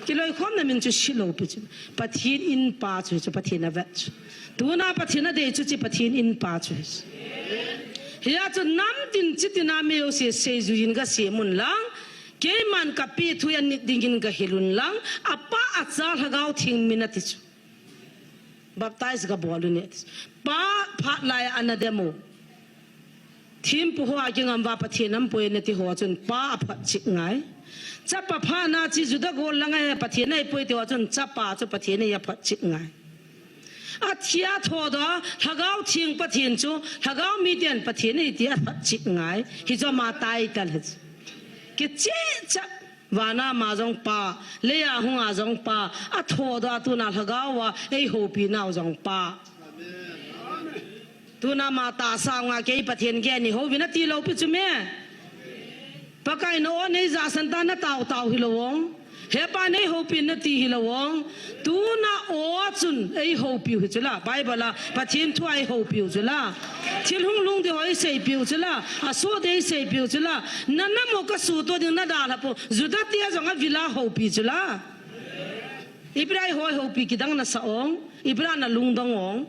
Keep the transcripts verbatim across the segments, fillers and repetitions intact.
Kiloikhomna min chu si loupi chu. Pathen in pa chu, chu Pathen avet chu. Tuna Pathen adei chu, chu Pathen in pa chu. Hia chu namtin chitina mi jouse seijuiyin gasem un lang, keiman kapi thu anit dingin gahil un lang, apa, acha, Lhagao Theng min ati chu. Baptize gabol un e. Pa phat lai a ana dem u. Thempu ho a kingam uva Pathen aum poi nati ho chun pa aphat cheh ngai. Chapa phat na chu Juda gol langa hi Pathen ahipoi ti ho chun chapa chu Pathen ahi aphat cheh ngai. Athi a thodoh a, Lhagao Theng Pathen chu, Lhagao miten Pathen ahi ti aphat cheh ngai. Hichu ama title hi chu. Kichehcheh. Vana ama jong pa, leiya hunga jong pa, athodoh a tuna Lhagao a eihoupi nau jong pa. Tuna ama tahsa a kei Pathen gei nei houvin ati loupi chu me. Pakai in o neijahsan tan natao tao hilou ong. He pa neihoupin nati hilou ong. Tuna o chun eihoupiu hi chu la. Bible a Pathen thu a eihoupiu chu la. Thil hunglhung ding ho eiseipiu chu la. Asoh ding eiseipiu chu la. Nanam u kasuhtoh ding nadalhah pou. Juda te jong avila houpi chu la. Ipi dia eiho eihoupi kidang nasa ong. Ipi dia nalungdong ong.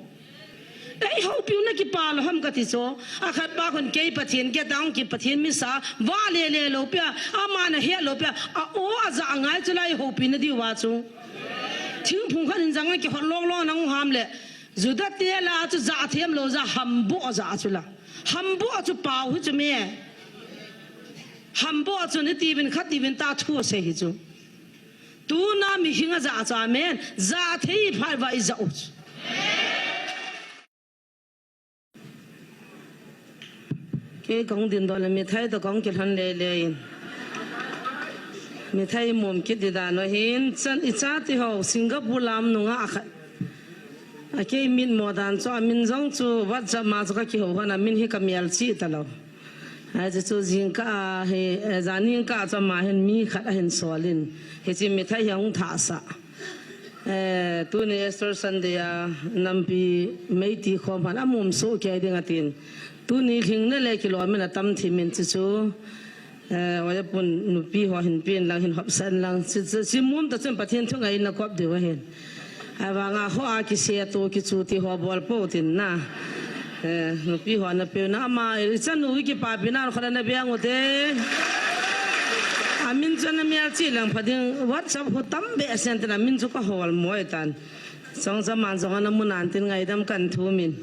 Eihoupiu nakipa lou ham kati chu. Akhat pa khun kei Pathen gei tang ki Pathen misa. Vale le lou pia. Ama nahet lou pia. A o aja ngai chu la eihoupi nadiu va chu. Thingphung khat in jang kihot long long nang ham le. Juda te la chu ja them lou ja hamboh ja chu la. Hamboh chu pau hi chu me. Hamboh chu niti vin khat ti vin ta thu asei hi chu. Tuna mihing aja chu amen. Ja thei phat va ija u chu. Kei kong dingdoh le mithai toh kong kilhon lele in. Mithai mum kit ding dan u hin chan icha ti ho Singapore lam nunga akhat. Akei mitmo dan chu amin jong chu WhatsApp ma chu kakihou hon amin hi kamel chih talou. Ahi chu chu jingkah a hi, eh, janhi kah chu ama hin mi khat ahin sol in. Hiche mithai hi ahung thahsah. Eh, tuni Easter Sunday a nampi meiti khom khan amum soh kei ding atin. Tuni lhingna le kilom in atam thim in chu chu. Eh, oja pun nupi ho hin pen lang hin hopsan lang. Chi, chi, chi mum ta chun Pathen thu ngai na kop diu ahin. Avanga ho a kiseto kichuti ho bol pou tin na. Eh, nupi ho na pe na ama, i chanu kipapi na kho na be ang u te. Amin chu na mel chi lang pha ding WhatsApp ho tam behseh tin amin chu kahol moi tan. Chong cha man chong ana mu nan tin ngaidam kan thum in.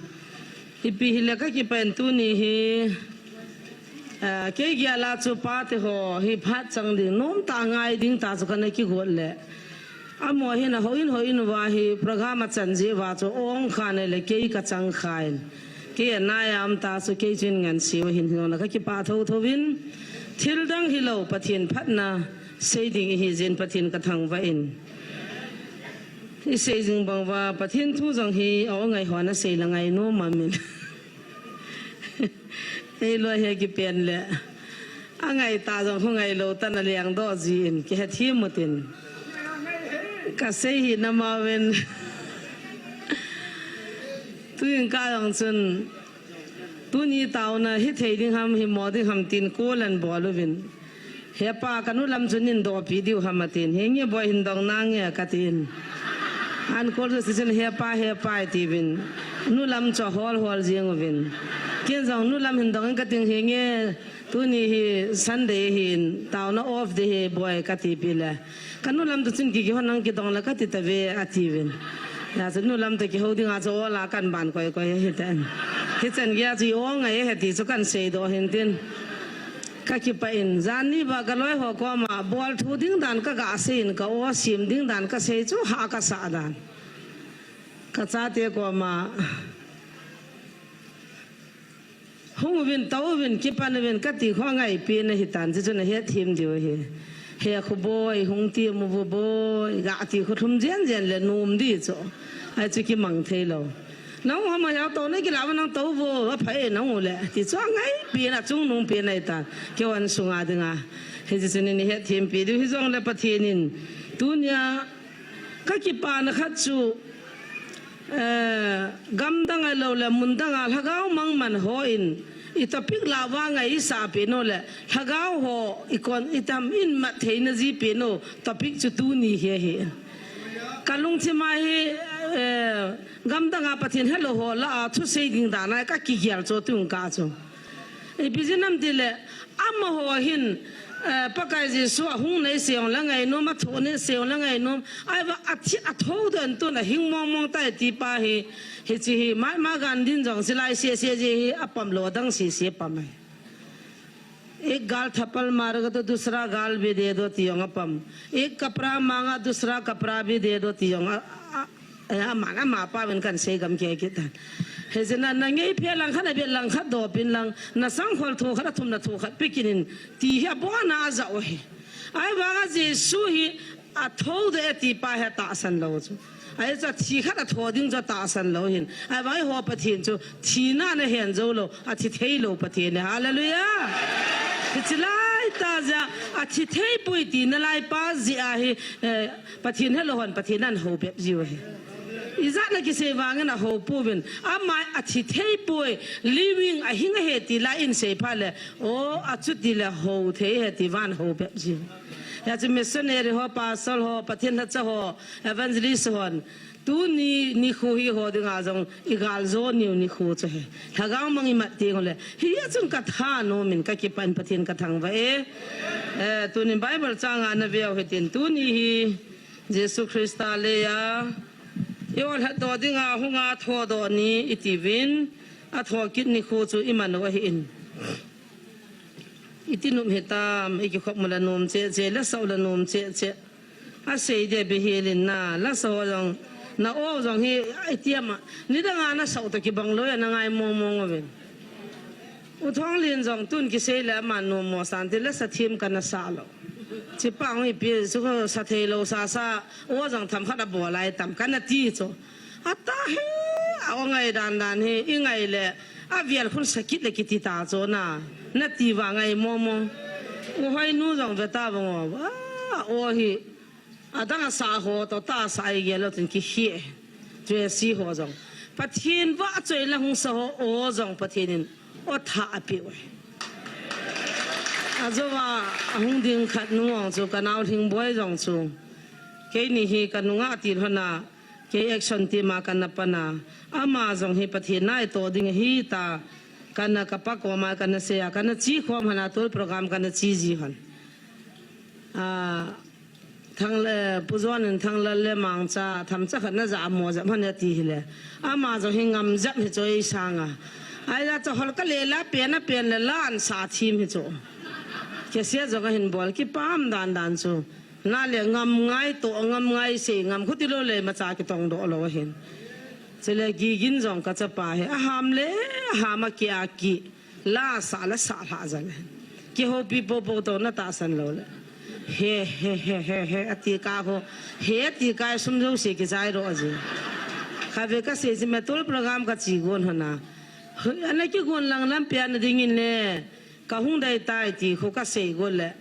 Ipi hile kakipah in tuni hi, ah, kei gel a chu pate ho hi phat chang ding, nomtah ngai ding tah chu kana kigot le. Amaho hin ahou in hou in uva hi program achan jeh uva chu ong khan ahile kei kachang khan. Kei anai a um tah chu kei chun ngansi u ahin, hijong le kakipah thotho in, thil dang hilou Pathen phatna sei ding ihi jeh in Pathen kathangvah in. Isei jing bang uva Pathen thu jong hi a-o ngai hon asei le ngai nom amin. Eiloi hi kipen le. Angai tah jong khu ngailou tah in aleng doh jin, kihethem u tin. Kasei hi na ma uvin. Tuin ka jong chun. Tuni taona hithei ding ham, himo ding ham tin call an bol uvin. He pa, kanu lam chu nin dohpi diu ham atin. Henge boi hin dong nange katin. An call chu sisin he pa, he pa itiuvin. Nu lam chu ahol hol jing uvin. Ken jong nu lam hin dong in kating henge tuni hi Sunday hin taona off day hi boi kati pile. Kanu lam toh chun kiki hon nang kidong le kati tave atiuvin. Hijeh chun nu lam toh kihou dinga chu ola kan ban koi koi ahi tan. Hichan geiya chu i-o ngai ahi ti chu kan seidoh hin tin. Kakipah in, janhi ba kaloi ho koma, bol thu ding dan kaga sei in, ka-o sem ding dan kasei chu hah kasah dan. Kachate koma, hung uvin, tou uvin, kipan uvin, kati khu angaipen ahitan, chuchu nahet them diu ahi. He khu boi, hung tem uvo boi, gati khu lhum jen jen le nom di chu. Ahi chu kimang thei lou. Nang u ham a hia tou nakilah uva nang tou uvo, aphai nang u le. Ti chu angaipen, achungnung pen ahitan. Keiho sunga dinga. Hichu chu nei hetthempi diu hijongle Pathen in. Tunia kakipana khat chu, eh, gamdang ahilou le mundang a lhagao mangman hon I topic lah vang a i sah pen u le, lhagao ho i kon i tam in mat theina ji pen u topic chu tuni hi ahi. Ka lungthim a hi, eh, gamdang a Pathen helou ho lah a thusei ding dan a ka kigel chu tung ka chu. Ipi jeh ham ti le, amaho hin, eh, Pakai Jesu ahung nei seh jong le ngainom, athoh nei seh jong le ngainom, ahivang athi, athodoh in tun ahing mong mong tai ti pa hi, hiche hi, Mahatma Gandhi in jong silai seh seh ji hi apam lou dang seh seh pam ahi. एक गाल थप्पड़ मारेगा तो दूसरा गाल भी दे दो ti jong apam. एक कपड़ा मांगा दूसरा कपड़ा भी दे दो ti jong a, a, a, aman ama pa ven kan sei gam kei kit tan. Hijeh a na ngei phe lang khat, na beh lang khat dopin lang, na sangkhol tho khat, athum na tho khat pe kit in ti hi abon a ajah u ahi. Ahivang a Jesu hi athodoh e ti pa hi atahsan lou chu. Ahi chu athi khat atho ding chu atahsan lou hin. Ahivang eiho Pathen chu thina ana hen jou lou, athi thei lou Pathen ahi. Hallelujah. Hiche lai tah jeh a, athi thei poi tina lai pa jeh a hi, eh, Pathen helou hon Pathen in ana hou bep jiu ahi. Ijat na kisei vang in ahou pouvin. Ama athi thei poi, living, ahing ahi ti la in sei phat le, o, achuti le hou thei ahi ti vang hou bep jiu. Hiche missionary ho, pastor ho, Pathen lhacha ho, evangelist hon, tuni nikho hi eiho ding a jong i gal jo niu nikho chu ahi. Lhagao mang i mat teng u le, hia chun ka thanom in ka kipah in Pathen ka thangvah e. Eh, tuni Bible chang a na veu hitin, tuni hi Jesu Christa lei a i ollhah doh ding a hung a thodoh ni i tiuvin, atho kit nikho chu i man u ahi in. I ti nom hitam, i kikhop mu la nom cheh cheh, la sao la nom cheh cheh. Asei dia bihil in na, la sao jong, na o jong hi, i ti ama, nidang a na sao toh kibang lou a na ngai mong mong uvin. U Thonglen jong tun kisei le ama nom mo san ti la sa thim kana sa lou. Chi pa hung ipi, chu ko sa thei lou sa sa, o jong tham khat abol lai tam kana ti chu. Ata hi, a o ngai dan dan hi, i ngai le, avel khun sa kit le kiti ta chu na, na ti va ngai mong mong. U Hoinu jong ve ta vang o, a, o hi, adang a sa ho toh ta sa i gel lou tin kihi e. Tracy ho jong. Pathen vahchoi la hung sa ho, o jong Pathen in o thah apeh u ahi. Ajou va, ahung ding khat nung jong chu, ka nao Lhingboi jong chu. Keini hi ka nunga til hon a, Kei action team a kana pan a, ama jong hi Pathen na itoh ding ahi ta, kana ka pa koma kana sei a, kana chi khom hon a, tol program kana chi ji hon. A, Thang le, Pu John in Thanglal le Mangcha, themcha khat na ja mo jep hon ati hile. Ama jong hi ngam jep hi chu ei sang a. Ahia chu hol ka le la pen a pen le la an sa thim hi chu. Kei sia jong ahin bol kipah dan dan chu. Na le ngam ngai toh, ngam ngai sei, ngam khuti lou le imacha kitong doh lou ahin. Chule Gigin jong ka chapa hi, aham le, aham a ki a ki, la sa le sa lha jal ahin. Kihoupi popo toh na tahsan lou le. He, he, he, he, he, ati ka ho, he ati ka sum jouse kichai doh ji. Kave ka sei ji me tol program ka chi gon hon a. Ana kigon lang lampi a na ding in le, ka hung dai tai ti khu ka sei gon le.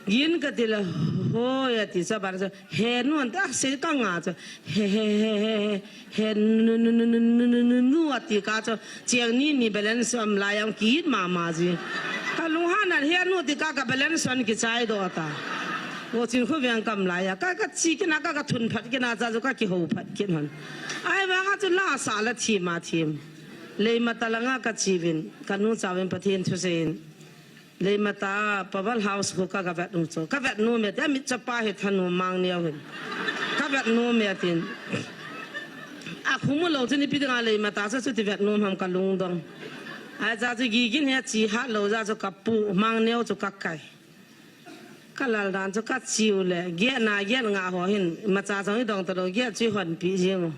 Gin ka ti le, hoi ati chu, aban chu, he nu an ta, sei ka nga chu, he, he, he, he, he, he, nu, nu, nu ati ka chu, cheng ni ni balance am lai am kit mama ji. Ka lunghan a he nu ti ka ka balance an kichai doh ta. O chin khu veng kam lai a, ka, ka chi kit na ka, ka thun phat kit na cha chu ka kihou phat kit hon. Ahivang a chu la sa la thim a thim. Leimata langa ka chi uvin, ka nu cha uvin Pathen thusei in. Leimata, Paval House khu ka, ka vet u chu. Ka vet nom e, ti a mit chapa hi thanom mang neo hin. Ka vet nom e, tin. A khu mu lou chu ni pi ding a Leimata chu, chuti vet nom ham ka lungdong. Ahi cha chu Gigin hi a chi hat lou ja chu ka pu mang neo chu ka kai. Ka lal dan chu ka chi u le, giet na, giet nga ho hin, imacha jong i dong ta lou, giet chu i hon pi jing u.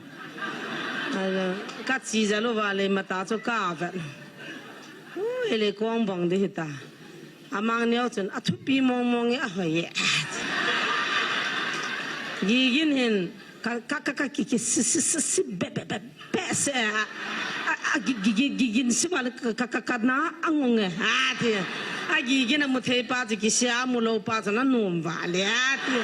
Ahi, ka chi jal uva Leimata chu ka vet. Ui, le kong bong di hita. Amang neo chun, a thupi mong mong e, a hoi e. Gigin hin, ka, ka, ka, ka, ki, ki, si, si, si, si, be, be, be, be, se, a, a, a, gi, gi, gi, Gigin si, wal, ka, ka, ka, ka, na, a ngong e, a, ti. A Gigin a mu thei pa chu, ki se a mu lou pa chu, na nom va le, a, ti.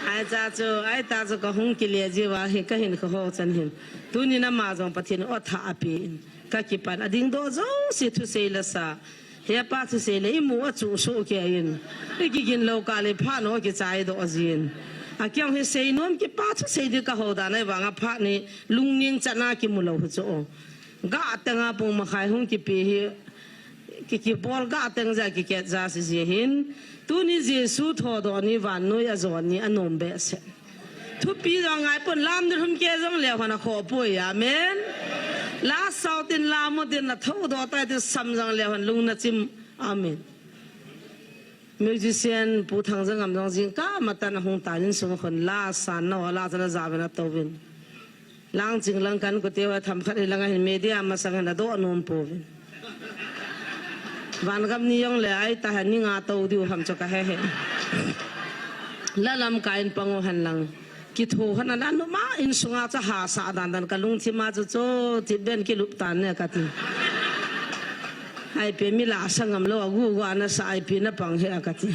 Ahi cha chu, ahi ta chu, ka hung kile ji uva, hi, ka hin ka ho chan hin. Tuni na ma jong Pathen o thah a pe in. Ka kipan a ding doh jouse thusei la sa. He pa thusei le imu a chu so ke in. I kigin lo ka le pha no kichai doh jin. A kiang hi sei nom kipa thusei di ka ho da nai vang a pha ni lungning chana kimu lo hu chu. Ga teng a pung makhai hung kipi hi. Ki, kibol ga teng ja kiket ja si ji hin. Tuni Jesu thodoh ni vannoi a jon ni a nom behseh. Thupi jong ngai pon lam ni hum ke jong le hon a kho poi. Amen. La sau tin la mo tin na thodoh tai ti sam jong le hon lung na chim. Amen. Musician Pu Thangjangam jong jingkah matan a hung tan insung hon la san no la chana ja ve na to vin. Lang ching lang kan ko te wa tham khat hi lang a hin media masang hin a doh nom pouvin. Van gam ni jong le ai ta han ni nga to diu ham cho ka he he. La lam ka in pango han lang. Kitho han a la no ma insunga cha ha sa dan dan ka lungthim a chu cho ti ben kilup tan ne ka ti. Ai pe mi la sangam lo a gu gu ana sa ai pe na pang he a ka ti.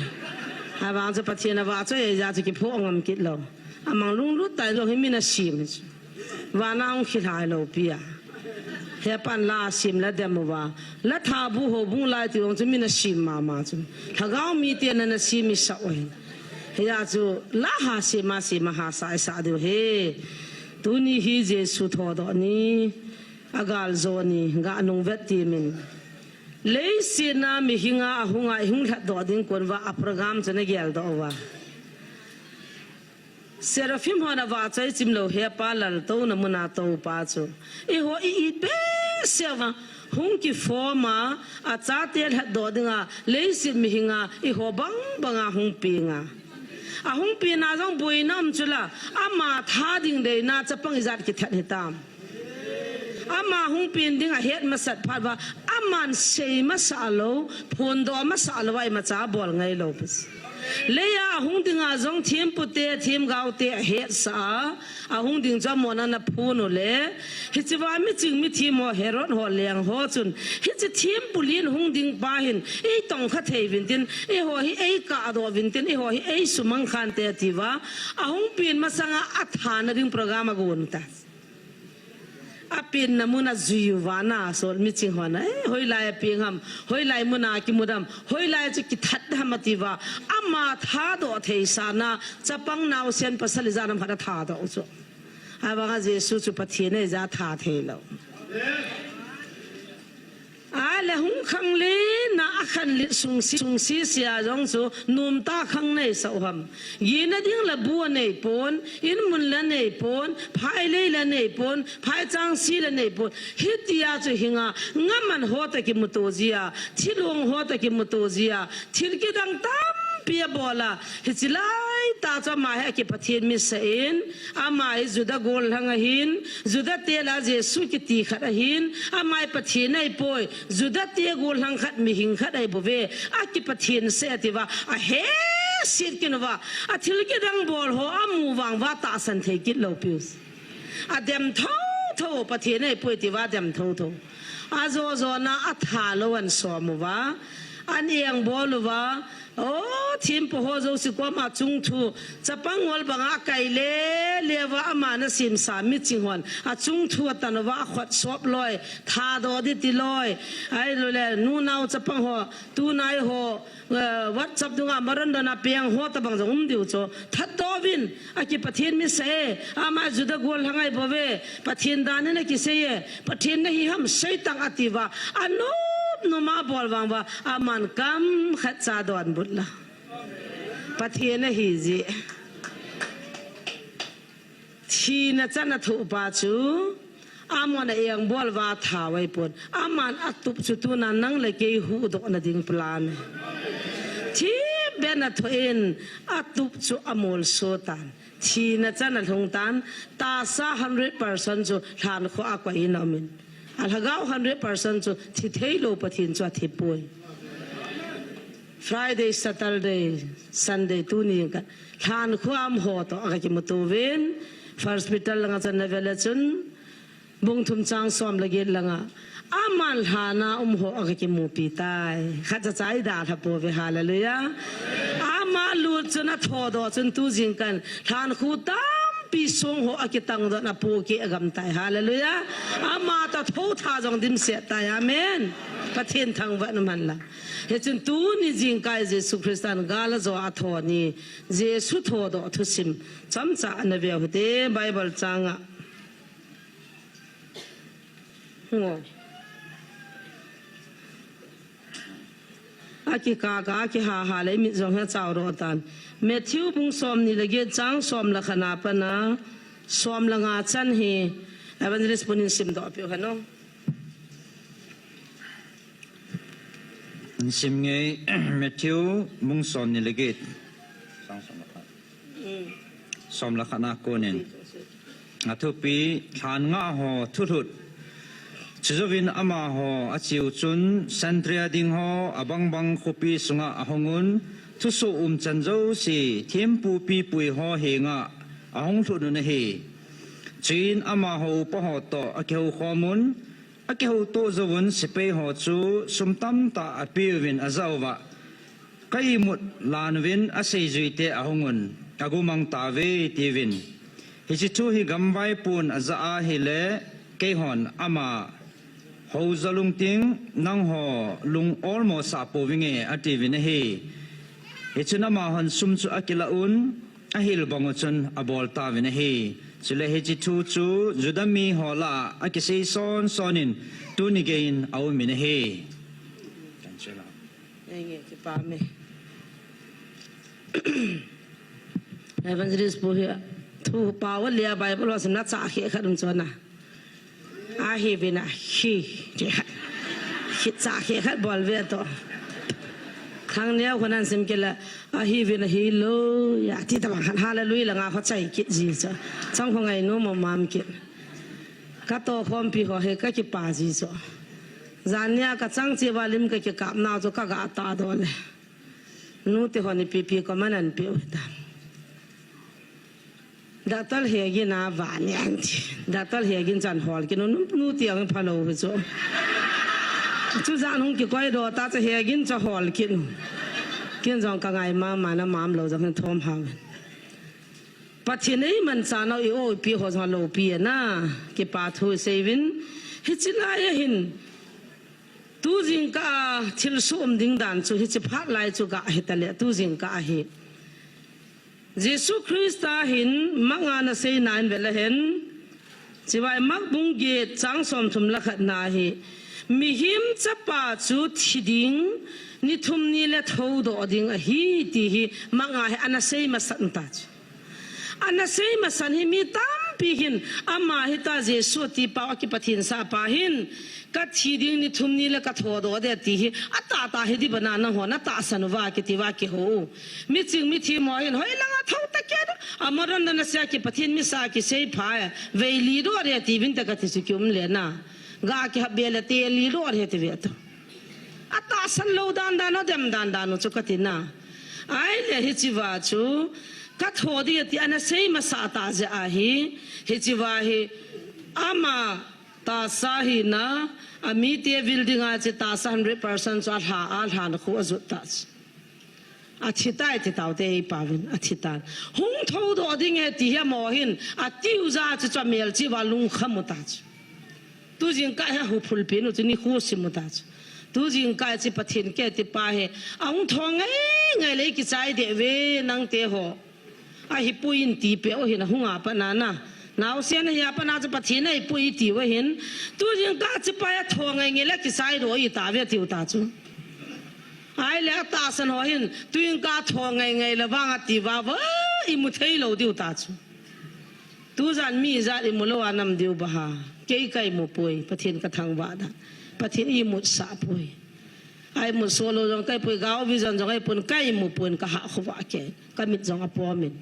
A vang cha Pathian a va cho e ja cha kipho ngam kit lo. Amang lunglut tai jong hi min a sim hi chu. Vana hung khilhai lo pi a. He pan la sim la dem uva. La tha bu ho bung lai ti jong chu min a sim mama chu. Lhagao mi te na na sim i sa oi. He ya chu la ha sim a sim a ha sa i sa diu he. Tuni hi Jesu thodoh ni. A gal jo ni. Ga nung vet ti min. Leiset a mi hinga a hunga i hung lhat doh ding kon va a program chu na gel doh uva. Seraphim hon a vachoi chim lo he pa lal to na mun a to pa chu. I ho i it behseh va hung ki form a, a chate lhat doh ding a, leiset mi hinga, i ho bang bang a hung peng a. A hung peng a jong buina um chu la, ama tha ding deina chapang i jat kithat hi tam. Ama hung peng ding a het masat phat va, aman sei masa lo, phondoh masa lo, ai macha bol ngai lo pis. Leiya a hung ding a jong thempu te, themgao te a het sa a, a hung ding chu amon a na phun u le. Hichi va mi ching mi them ho Herod ho leng ho chun. Hichi thempu lin hung ding pa hin, ei tong kha thei vin tin, ei ho hi ei ka doh vin tin, ei ho hi ei sumang khan te ti va. A hung peng masang a a tha na ding program a gon ta. A peng na mun a jui uva na, sol mi ching hon a, eh, hoilai a peng ham, hoilai mun a kimu dam, hoilai chu kithat ham a ti va, ama tha doh thei sa na, chapang naosen pasal i ja nam khat a tha doh u chu. A vang a Jesu chu Pathian a i ja tha thei lo. A le hung khang le na a khan lit sung si, sung si sia jong chu num ta khang nei sa u ham. Gina ding la bu a nei pon, in mun la nei pon, phai lei la nei pon, phai chang si la nei pon. Hitia chu hinga, ngaman ho ta kimuto jia, thilong ho ta kimuto jia, thil kidang tampi a bol a. Hichi lai ta chu ama hi a ki Pathian mi sa in, ama hi Juda gol hlang ahin, Juda te la Jesu kiti khat ahin, ama hi Pathian ahi poi, Juda te gol hlang khat mihing khat ahi bou ve, a ki Pathian se ati va, a he sit kin va, a thil kidang bol ho a mu vang va tahsan thei kit lo piu. A dem tho tho, Pathian ahi poi ti va dem tho tho. A jo jo na a tha lo an som u va, an eng bol u va, o, thempu ho jouse koma chung thu, chapang ngol banga kai le, le va ama na sim sa mi ching hon, a chung thu a tan u va, a khot sop loi, tha doh di ti loi, ai lo le, nu nao chapang ho, tu nai ho, eh, WhatsApp dunga maron dona peng ho ta bang jong um diu cho, that doh vin, a ki Pathian mi sa e, ama Juda gol hlang ahi bou ve, Pathian dan in a ki sei e, Pathian na hi ham sei tang ati va, a nop nop ma bol vang va, aman kam khat cha don but la. Pathian a hi ji. Thina chan a thoh pa chu, amon a eng bol va tha vai pon. Aman a tup chu tuna nang le kei huhdoh na ding plan. Thi ben a thoh in a tup chu a mol so tan. Thina chan a lhung tan, tahsa hundred percent chu lhan kho a koi in a um in. A lhagao hundred percent chu thi thei lo Pathian chu a thi poi. Friday, Saturday, Sunday, tuni ka lhan kho a um ho to a ka kimuto vin, First Peter langa chan na vele chun, bung thum chang som le get langa. Aman lhan a um ho a ka kimupi tai. Khat cha chai da lha po ve, hallelujah. Ama lut chun a thodoh chun tu jing kan lhan khu tam Pi song ho akitang don apu ki agam tai. Hallelujah. Ama ta tho tha jong dimset tai. Amen. Pathen thangvah na man la. Hichun tuni jingkah Jesu Christan gal ajo a tho ni. Jesu thodoh thusim. Chomcha ana veu hite Bible changa. Ngo. Akikaka, akihaha le, imit jong hi achao doh tan. Matthew bung som ni le get chang som le khat na pat na, som le nga chan hi Evangelist punin simdoh peh u hen o. Sim nge Matthew bung som ni le get. Chang som le khat. Mm. Som le khat na konin. Athupi, lhan nga ho thulhut. Chujouvin amaho achiu chun, santria ding ho abangbang khopi sunga ahungun, thusoh umchan jouse, thempu pipui ho henga ahung lhut un ahi. Chuin amaho upa ho toh akihou khomun, akihouto jouvun sepai ho chu sum tamtah apeuvin ajah uva, Ka imut lan uvin aseijuite ahungun, agumang tauve tiuvin. Hiche thu hi gamvaipun ajah ahile, keihon ama houjo lungting, nangho lung olmo sah pouvinge atiuvin ahi. Hichun amahon sum chu akilah un, ahil bang u chun abol tauvin ahi. Chule hiche thu chu Juda miho lah a akisei sonsonin tuni geiyin aumin ahi. Enge, kipa me. Evangelist pu hi thu pao le Bible ho simna chahkhe khat um chu na. Ahiuvin ahi. Hi chahkhe khat bol ve to. Khangneo kho nan sim kit le ahiuvin ahilou ya ti tabang khat hallelujah la nga kho chai kit ji chu. Chang kho ngainu mo mam kit. Ka tohkhompi ho hi ka kipa ji chu. Jan nia ka chang cheh uva lim ka kikap nau chu ka ga tahdoh le. Nute hon ipi ipi comment anpeh u hitam. Doctor Hegin a vah ni an ti. Doctor Hegin chan hol kit u, nu, nute ang phalou hi chu. Chu jan hung kikoi doh ta chu Hegin chu hol kit u. Ken jong ka ngai mama na mam lou jong hin thom hang. Pathen eiman chanau i-o ipi ho jong aloupi e na. Kipa thu seiyuvin. Hiche lai a hin. Tu jingkah a thilsoh um ding dan chu hiche phat lai chu gah hita le tu jingkah ahi. Jesu Christa hin Mark a ana seina in ve le hen. Chivai Mark bung get chang somthum le khat na hi. Mihem Chapa chu thi ding, ni thum ni le thoudoh ding ahi ti hi Mark a hi ana sei masat ta chu. Ana sei masat hi mi tampi hin ama hita Jesu ti pa a kipathen sah pa hin ka thi ding ni thum ni le ka thoudoh ding ti hi atahtah hi di bana nangho na tahsan uva kiti uva kihou. Miching mithem ho hin hoilang a thou ta kei a Maron na na sia kipathen misa kisei pha e vei li doh ding tiuvin te ka ti chu kium le na. Ga kihap be le te li doh ding ti ve to. Atahsan lou dan dan u, dem dan dan u chu ka ti na. Ahile hiche va chu, ka thou ding ti ana sei masat ta jeh ahi, hiche va hi, ama tahsa hina, amite vil ding a chu tahsa hundred percent chu alha, alha na khu ajot ta chu. Athi tai ti tau te ei pauvin, athi tan. Hung thoudoh ding e ti hi amaho hin, atiu jeh a chu chu amelchih uva lungkham u ta chu. Tu jingkah hi ahuphul pen u chu nikho sim u ta chu. Tu jingkah chu Pathen kiti pa hi, ahung thou ngai ngai le kichai deh uve nangte ho. Ahipoi in ti peh u hin ahung a pat na na. Naosen ahi a pat na chu Pathen ahipoi iti u hin. Tu jingkah chu pa hi athou ngai ngai le kichai doh i ta uve tiu ta chu. Ahile atahsan ho hin, tu jingkah thou ngai ngai le vang ati uva, va, imu thei lou diu ta chu. Tujan mi ijat imu lou a nam diu ba ha. Kei ka imu poi, Pathen ka thangvah dan. Pathen imut sah poi. Aimut soh lou jong ka hi poi, Gao Vision jong ka hi pon, ka imu pon ka ha khovah kei. Ka mit jong apom in.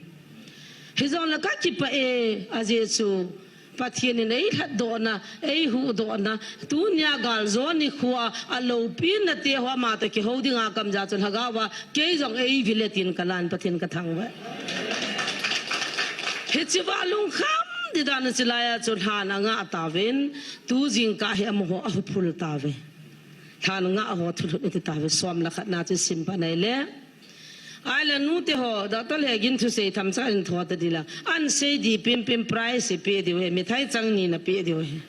Hijongle ka kipah e, ajeh chu Pathen in eilhatdoh na, eihuhdoh na, tunia galjou nikho a, aloupina te ho ama toh kihou dinga kamjah chu lhagao a, kei jong eivil e tin ka lan Pathen ka thangvah. Hiche va lungkham di dan hiche lai a chu lhan angah tauvin, tu jingkah hi amaho ahuphul tauve. Lhan ngah ho thulhut iti tauve, som le khat na chu sim pan ahile. Ahile nute ho, doctor he gin thusei themcha in thou ta ding la. An sei ding pim pim prize pe diu ahi, mithai chang ni na pe diu ahi.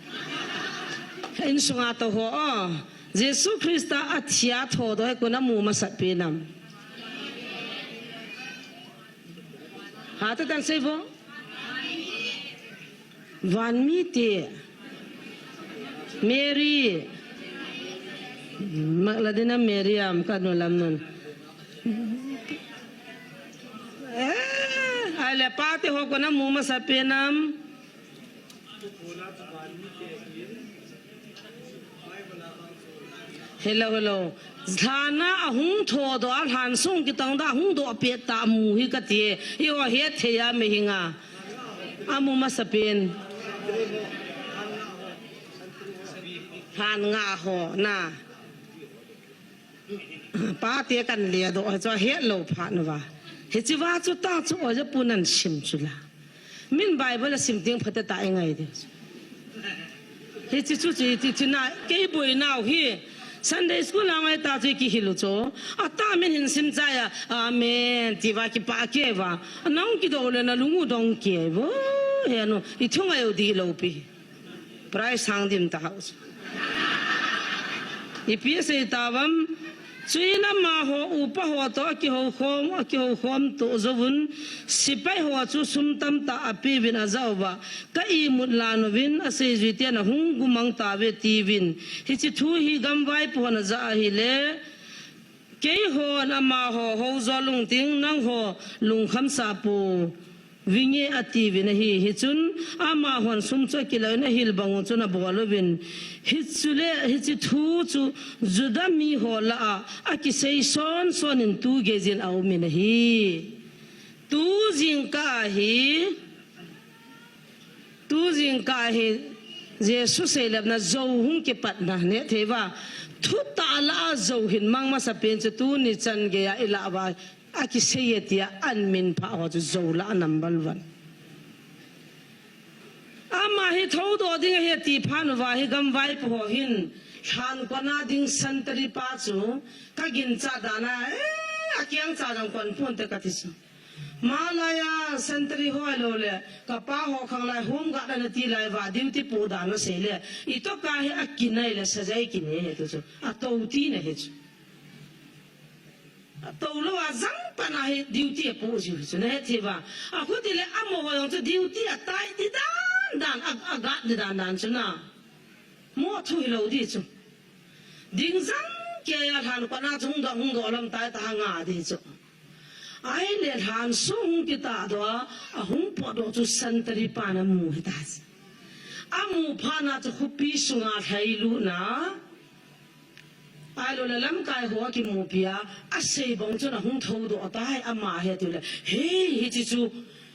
Insunga tou ho, o. Jesu Christa athi a thoudoh hi koin amu masat pen am? Hatah tan sei vo. Van mite. Mary. Magdalena Mary am, ka nu lam nun. Eh, ahile pate ho koin amu masat pen am? Hello, hello. Lhan a ahung thoudoh a, lhan sung kitong da ahung doh pet ta amu hi kati e. Eiho het thei a mihinga amu masat pen. Lhan nga ho na. Pate kan ledoh hi chu ahet lou phat uva. Hiche va chu ta chu o ja pu nan sim chu la. Min Bible a sim ding phat ta i ngai ding. Hiche chu chu ti ti na kei boi nau hi. Sunday school a ngai ta chu kihil u chu. Ata min hin sim chai a. Amen. Ti va kipa ke va. Anung kidoh le na lung u dong ke vo. He nu. I thu ngai u ding lou pi. Prize sang dim ta hau. Ipi asei tavam, chuin amaho upa ho toh akihoukhom, akihoukhom toh jouvun, sepai ho chu sum tamtah apeuvin ajah uva, ka imut lan uvin, aseijui ten ahung gumang tauve tiuvin. Hiche thu hi gamvaipo hon ajah ahile, keihon amaho houjo lungting, nangho lungkham sah pou vinge atiuvin ahi. Hichun amahon sum chu akilah in ahil bang u chun abol uvin. Hichule, hiche thu chu Juda miho lah a, akisei sonson in tu geijin aumin ahi. Tu jingkah hi, tu jingkah hi, Jesu seilepna jou hung kipatna, nehthei uva. Thutah lah a jou hin mang masa pen chu tuni chan geiya ilah uva. Akisei e tia an minphah ho chu jou lah a number one. Ama hi thoudoh ding ahi ati phat uva hi gamvaipo ho hin lhan kona ding sentry pa chu ka ginchat dan a, eh, akiangcha jong kon ponte kati chu. Malai a sentry ho ahilou le, kapa ho khanglai home guard ana ti lai uva, duty poh dan asei le, itoh ka hi akinai le sajai kinei ahi tu chu. Atou tina ahi chu. Atou lou a jang pan a hi duty apoh jiu hi chu, nahet thei uva. Achuti le amaho jong chu duty atai di dan dan, a, a guard di dan dan chu na. Mo thu hilou di chu. Ding jang keiya lhan kona chu hung doh, hung doh lam tai ta hanga di chu. Ahile lhan sung hung kitahdoh a, ahung potdoh chu sentry pan amu hita chu. Amu phat na chu khopi sunga lhailut na. Ahilou le lamkai ho akimupi a, asei bang chun ahung thoudoh tai, ama hi ati le. Hei, hiche chu,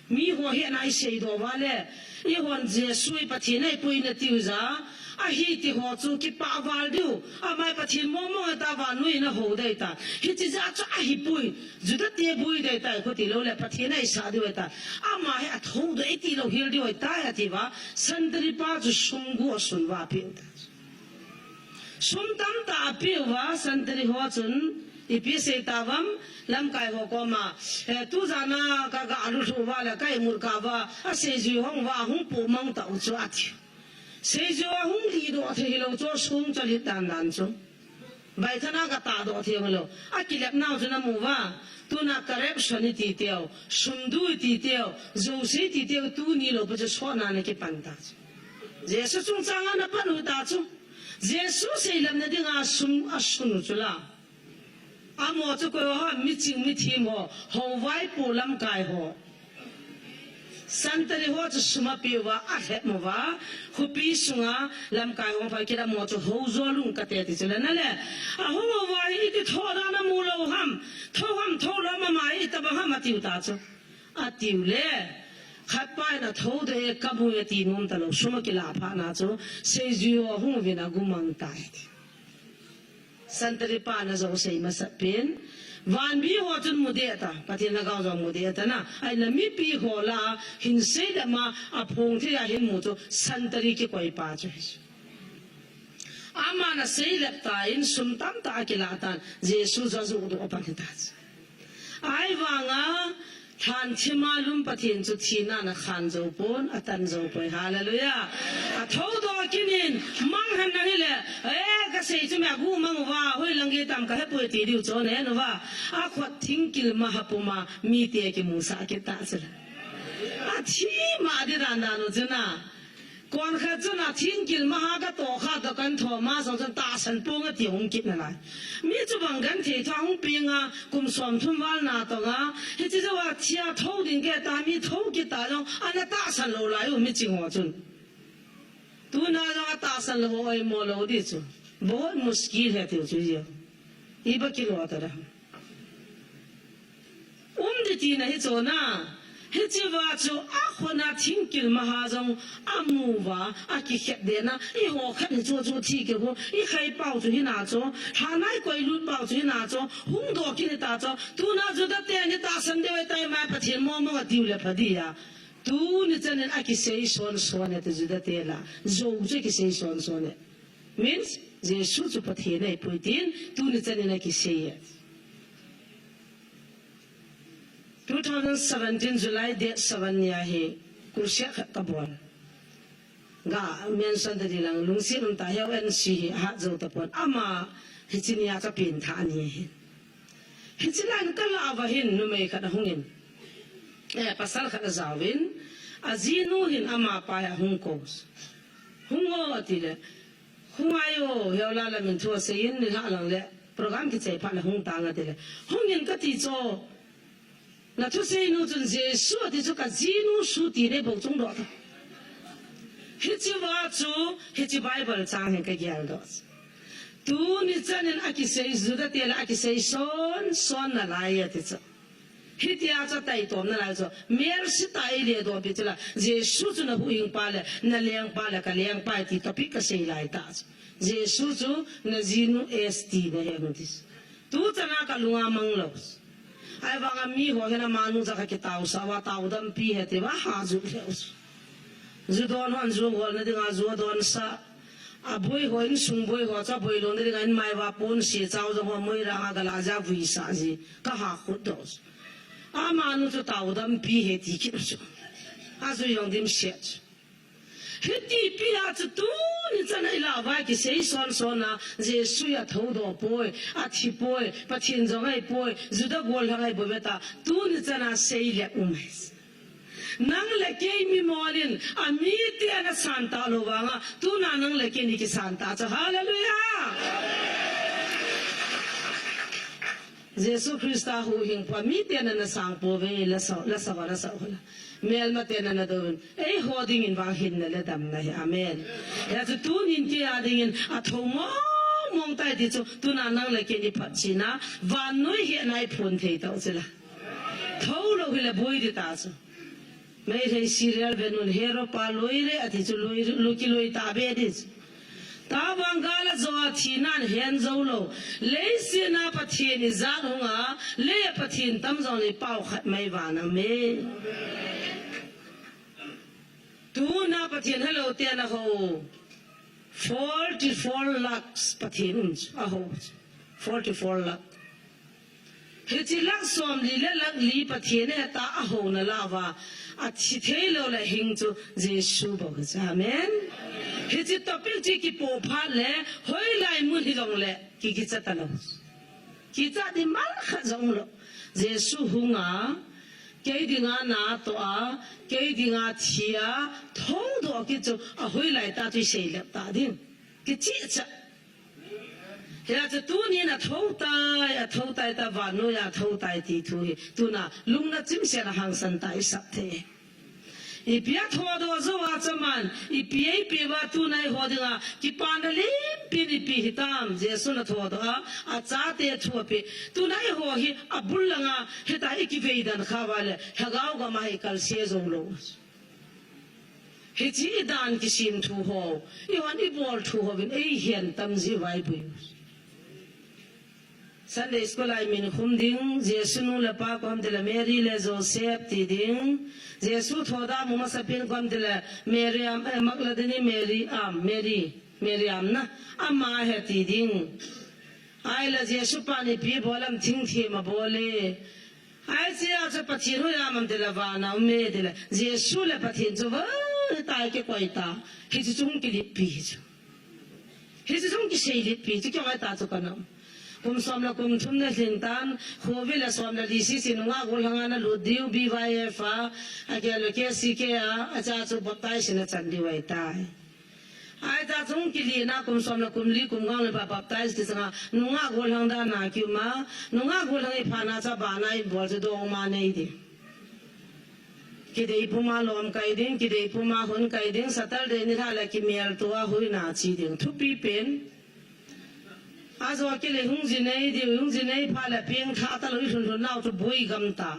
miho hi ana iseidoh uva le, eihon Jesu hi Pathen ahipoi nati u ja, ahi ti ho chu kipah val diu, ama hi Pathen mong mong ahi ta, vannoi in ahou dei ta. Hiche jeh a chu ahipoi, Juda te boi dei ta, khuti lou le Pathen ahisah diu ahi ta. Ama hi athoudoh iti lou hel diu ahi ta, ati uva, sentry pa chu sum gu asun uva apeh u ta. Sum tamtah apeh uva, sentry ho chun, ipi asei tavam, lamkai ho koma, eh, tujan a ka, ka galut lhu uva le, ka imut kah uva, aseijui hung uva, ahung poh mang tau chu ati. Seijui ahung lihdoh thei hilou chu, sum chalit dan dan chu. Baitha na katahdoh thei hilou. Akilep nau chu namu uva, tuna corruption iti teu, sum du iti teu, jouse iti teu, tuni lou pa chu sotna na kipan ta chu. Jesu chungchang a napan u ta chu. Jesu seilamna dinga sum asun u chu la. Amaho chu koi ho ham, miching mithem ho, houvaipo lamkai ho. Sentry ho chu sum apeh uva, alhep uva, khopi sunga lamkai ho pha kila amaho chu houjo lung kate ti chu la na le. Ahung uva hi iti thoudoh na mu lou ham, thou ham, thou lou ham, ama hi itobang ham ati u ta chu. Ati u le, khat pa in athoudoh e, kamu e ati nom talou, sum akilah phat na chu, seijui ho ahung uvin agumang tai. Sentry pa na jou sei masat pen, vanmi ho chun mu deh ta, Pathen lhagao jong mu deh ta na, ahina mipi ho lah a, hin seilep ma, aphong thei a hin mu chu, sentry kikoi pa chu. Aman aseilep tan, sum tamtah akilah tan, Jesu chu ajoh doh pan hita chu. Ahivanga, lhanthima lum Pathen chu thina ana khan jou pon, atan jou poi. Hallelujah. Athoudoh kit in, manghan nang hile, eh, kasei chu mi agu mang uva, hoilang gei tam kahepoi ti diu chu ahen uva. Akhut thingkil maha puma, mite akimusah kit ta chu. Athi ma di dan dan u chu na. Konkhat chun athingkil maha katoh kha toh kan thou ma sang chun tahsan pong ati hung kit nalai. Mi chu bang genthei thu ahung peng a, kum somthum val natong a, hiche jouva thia thou ding kiti a mi thou kit ta jong, ana tahsan lou lai u miching ho chun. Tuna jong atahsan lou ho oimo lou di chu. बहुत मुश्किल है tiu chu jia. Iba kilo ta da. Um di tina hi chu na. Hicheva chu akhut a thingkil maha jong amu uva, akikhet den a, eiho khat hi chu chu thi keu, ikhai pau chu hina chu, lhanai koi lut pau chu hina chu, hung doh kit hita chu, tuna Juda teni tahsan deu ahitai mai Pathen mong mong atiu le pha dia. Tuni chan in akisei son son e ti Juda te la, jou chu kisei son son e. Means, Jesu chu Pathen ahipoi tin, tuni chan in akisei e. Two thousand seventeen July date seven nia hi, crusade khat kabol. Ga mention ta di lang, lungset um ta hiau N C hi, hat jou tapon. Ama, hiche nia kapen tha ani hi. Hiche lai in kalah uva hin, numei khat ahung in. Eh, pasal khat ajaovin, ajinu hin amapa hi ahung kou. Hung o ati le, hung ngai o, hiau la la min thu asei in, nilhah lang le, program kichai phat le hung tange ati le. Hung in kati chu, nathusei nu chun Jesu ati chu kajinu su ti nei bou chung doh ta. Hicheva chu, hiche Bible chang hin kagel doh. Tuni chan in akisei Juda te la akisei son, son nalai ati chu. Hitia chu taitom nalai chu. Mel sita eile doh pi chu la. Jesu chu nahuhhingpa le, nalengpa le, kalengpa ti topic kasei lai ta chu. Jesu chu najinu S T na he hung ti chu. Tu chan a kalunga mang lou. Ahivanga mi ho hin amanu cha kha kitaosah uva taodampi he ti uva ha ju lheh u. Ju don hon ju golna dinga ju adonsah. Aboi ho insung boi ho cha boi louna dinga inmai uva ponse chao jong ho moirang a gala ja vuisah ji. Kaha khut doh. Amanu chu taodampi he ti kit u chu. Ajui jong dimset chu. Hiti pi a chu tuni chan a ilah uva kisei son son a, Jesu hi athoudoh poi, athi poi, Pathen jong ahipoi, Juda gollhang ahi bou ve ta, tuni chan a sei le um e. Nang le kei mimol in, amite ana santah lou vanga, tuna nang le kei in ikisan ta chu. Hallelujah! Jesu Christa huhhingpa miten ana sang pouve, la sa, la sa, la sa, la sa. Melmaten ana douvin. Eiho dingin vang hinna le damna ahi. Amen. Hijeh chun tunin kei a dingin athou mong mong tai ti chu, tuna nang le kei in iphatchetna, vannoi hehna iphon thei tau chu la. Thou lou hile boi di ta chu. Meitei serial ve nun, hero pa loi le, ati chu loi, loi kiloi ta be di chu. Tabang gal a jo a thina in hen jou lou. Leiset a Pathen ijat hung a, lei a Pathen tam jong le pao khat mai vang a me. Tuna Pathen helou te ana hou. Forty-four lakhs Pathen um chu, ahou chu. Forty-four lakh. Hiche lakh somli le lakh li Pathen in aheta ahouna lah uva, athi thei lou le hing chu Jesu bou hi chu. Amen. Hiche topic chu kipoh phat le, hoilai mun hijong le, ki, kicha talou. Kicha di mal khat jong lou. Jesu hung a, kei dinga natoh a, kei dinga thi a, thoudoh kit chu, ahoilai ta chu isei lep ta ding. Kichehcha. Hijeh chun tunin athou tai, athou tai ta, vannoi a athou tai ti thu hi. Tuna lungna chimset a hangsan ta isah thei. Ipi a thoudoh jou a chaman, ipi eipeh uva tuna eiho dinga, kipana limpin ipi hitam, Jesun athoudoh a, achate thu apeh. Tuna eiho hi, abul langa, hita ikivei dan kha uva le, lhagao gam a hi kalse jou lou. Hiche idan kisim thu ho, ihon ibol thu ho vin eihen tam ji uva ibui. Sunday school a imin khum ding, Jesu nu le pa koi ham tile Mary le Joseph ti ding, Jesu thoda mu masapen koi ham tile Mary am, eh, Magdalene Mary am, Mary, Mary am na, ama ahi ti ding. Ahile Jesu pan ipi bol ham thingthem abol e. Ai, chia chu Pathen hoiya um am tile vana um e tile. Jesu le Pathen chu va tai kikoi ta. Hichu chung kilip pi chu. Hichu chung kisei lip pi chu kihoi ta chu kana um. Kum som le kum thum na lhin tan, Covid le som le li sisi nungah gollhang a na lut diu B Y F a, agel le K C K a, acha chu baptize na chan diu ahi tai. Ahi ta chung kili na kum som le kum li kum gang le pa baptize ti sanga nungah gollhang dan na kiuma, nungah gollhang i pha na cha ba na i bol chu dong ma nei di. Kidei puma lom kai ding, kidei puma hun kai ding, Saturday ni tha le kimel tua hui na chi ding. Thupi pen. Ajo kile hung ji nei di, hung ji nei pha le ping tha ta lo i lhun lhun nau chu bui gam ta.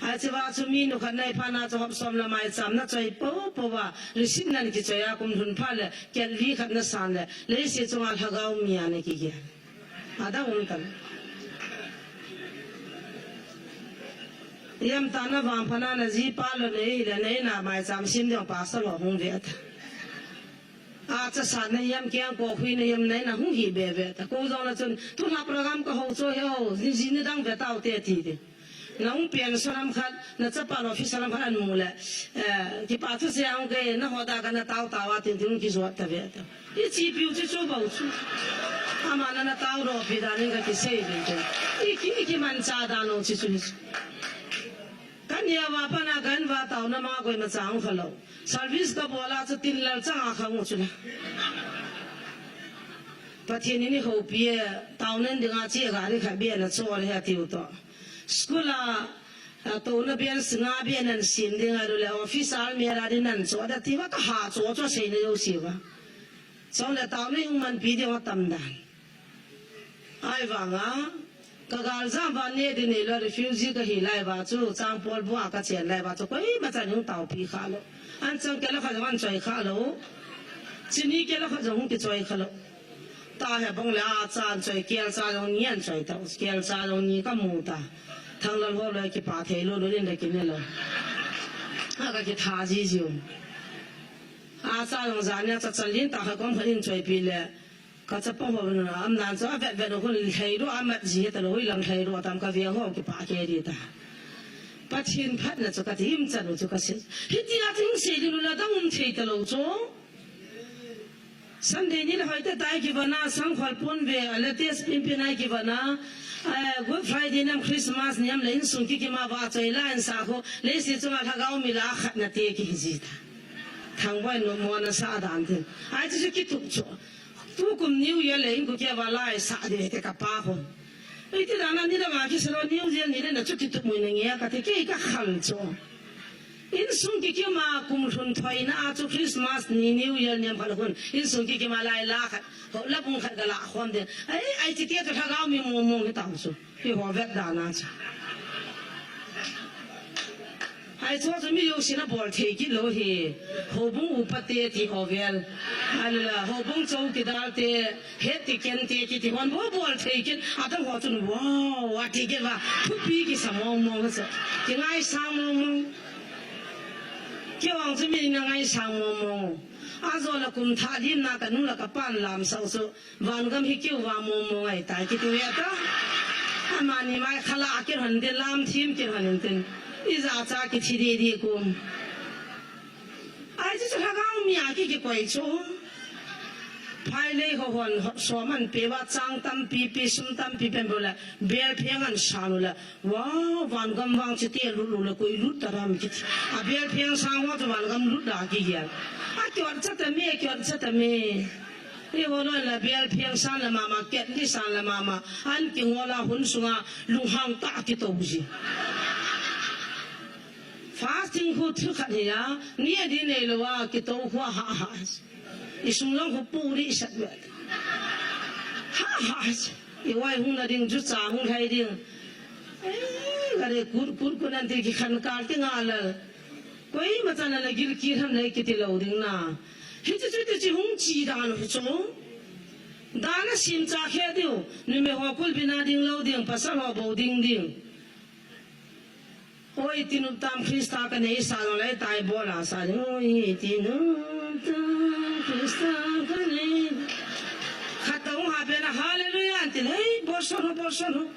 Ai, chiva chu mi nu khat nei pha na chu hop som le mai cham na choi po po va, receipt nan kichoi a kum lhun pha le, kel li khat na san le, leisi chunga lhagao mi a na kigel. Adang um tan. Yam ta na vang pha na na ji pa lo nei le nei na mai cham sim ding pastor lo hung ve ta. A cha sa na yam kiang ko hui na yam nei na hung hi be ve ta. Ko jong na chun, tu la program ka ho cho he ho, ni ji ni dang ve tau te ti de. Na hung pian so lam khat, na chapa lo office lam khat an mu le. Eh, kipa thu se ang ke, na ho da ka na tau tau a tin tin ki zo ta ve ta. I chi piu chi chu bau chu. Ama na na tau ro pi da ni ka ki sei ve ta. I ki, i ki man cha da no chi chu. Kan ya va pa na kan va tau na ma koi ma chang kha lo. Service ka bol a chu tin lal chang a kha ngu chu la. Pathen in i houpi e, tau nen ding a chi a gari kha bia na cho le ha tiu to. School a, a to na bia singa bia nan sim ding a du le office a mi ra din nan cho da ti va ka ha cho cho sei na yo si va. Chong le tau ni hung man pi ding a tam dan. Ai vang a, ka gal jam va ne di nei lo, refugee ka hi lai va chu, chang pol bu a ka chen lai va chu, koima chan hung tau pi kha lo. An chang ke la kha jong an choi kha lo. Chini ke la kha jong hung ki choi kha lo. Ta he bang le a cha an choi, kel cha jong ni an choi ta, kel cha jong ni ka mu ta. Thang lal ho lo ki pa thei lo lo din da ki ne lo. A ka ki tha ji ji um. A cha jong ja ni a cha chan lin ta kha kom kha in choi pi le. Ka chapang ho na am nan cha vet vet ho lhai ro amat ji ta lo hoi lang lhai ro tam ka ve ho ki pa ke di ta. Pathen phat na chu ka ti im chan chu ka se. Hiti a ting se di lu la dang um thei ta lo chu. Sunday ni la hoi ta tai ki va na sang khol pon ve a le tes pin pin ai ki va na. Eh, Good Friday nam Christmas niam le insung ki ki ma va choi la in sa kho le si chunga lhagao mi la khat na te ki ji ta. Thang boi no mo na sa dan tin. Ai chu chu ki tup chu. Tukum New Year le in ku kia va lai sa de te ka pa ho. Ei ti dan a ni la ma ki sa lo New Year ni le na chu ti tup mui na nge ka te ke ka khal chu. Insung ki ki ma kum lhun thoi na a chu Christmas ni New Year niam khal hun. Insung ki ki ma lai la khat. Ho la bung khat ka la khom de. Ai, ai ti te tu lhagao mi mo mo ni tang chu. Hi ho vet dan a chu. Ai chu chu mi yo si na bol thei kit lo hi. Ho bung upa te ti ho vel. Ala ho bung chou ki dal te. Het ti ken te ki ti hon bo bol thei kin. A tang ho chun wow, a ti ken va. Thupi ki sa mong mong sa. Ki ngai sang mong mong. Ki wang chu mi na ngai sang mong mong. A zo la kum tha dim na ka nu la ka pan lam sau su. Van gam hi kiu va mong mong ai tai ki ti ve ta. Ama ni mai khala a ki hon de lam thim ki hon in tin. I za cha ki thi di di kum. Ai chu chu lhagao mi a ki ki koi chu. Phai lei ho hon hot som an pe va chang tampi pi sum tampi pen bo la bel pheng an sa lo la. Wow, van gam vang chi te lut lo la koi lut ta ram ki. A bel pheng sang ho chu van gam lut da ki ya. A ki ot cha ta me, ki ot cha ta me. Ni ho lo la bel pheng san la mama, ket ni san la mama. An ki ngo la hun sunga lung hang ta ki to ji. Fasting khu thu khat hi a, ni a di nei lo a, ki to khu a ha ha. I sung long khu pu ri sat ve. Ha ha. I wai hung na ding, ju cha hung thai ding. Eh, ka re kut, kut, kut nan ti ki khan kal ti nga la. Koima chan la gil ki tham nei ki ti lo ding na. Hi chu chu ti chi hung chi dan hu chu. Dan a sim cha khe diu. Ni me ho kul bina ding lo ding, pasal ho bo ding ding. Oi, ti nup tam Krista ka nei sa lo lai tai bol a sa ding. Oi, ti nup tam Krista ka nei. Khat Hung ha pena hallelujah anti le, hey, bolson ho, bolson ho.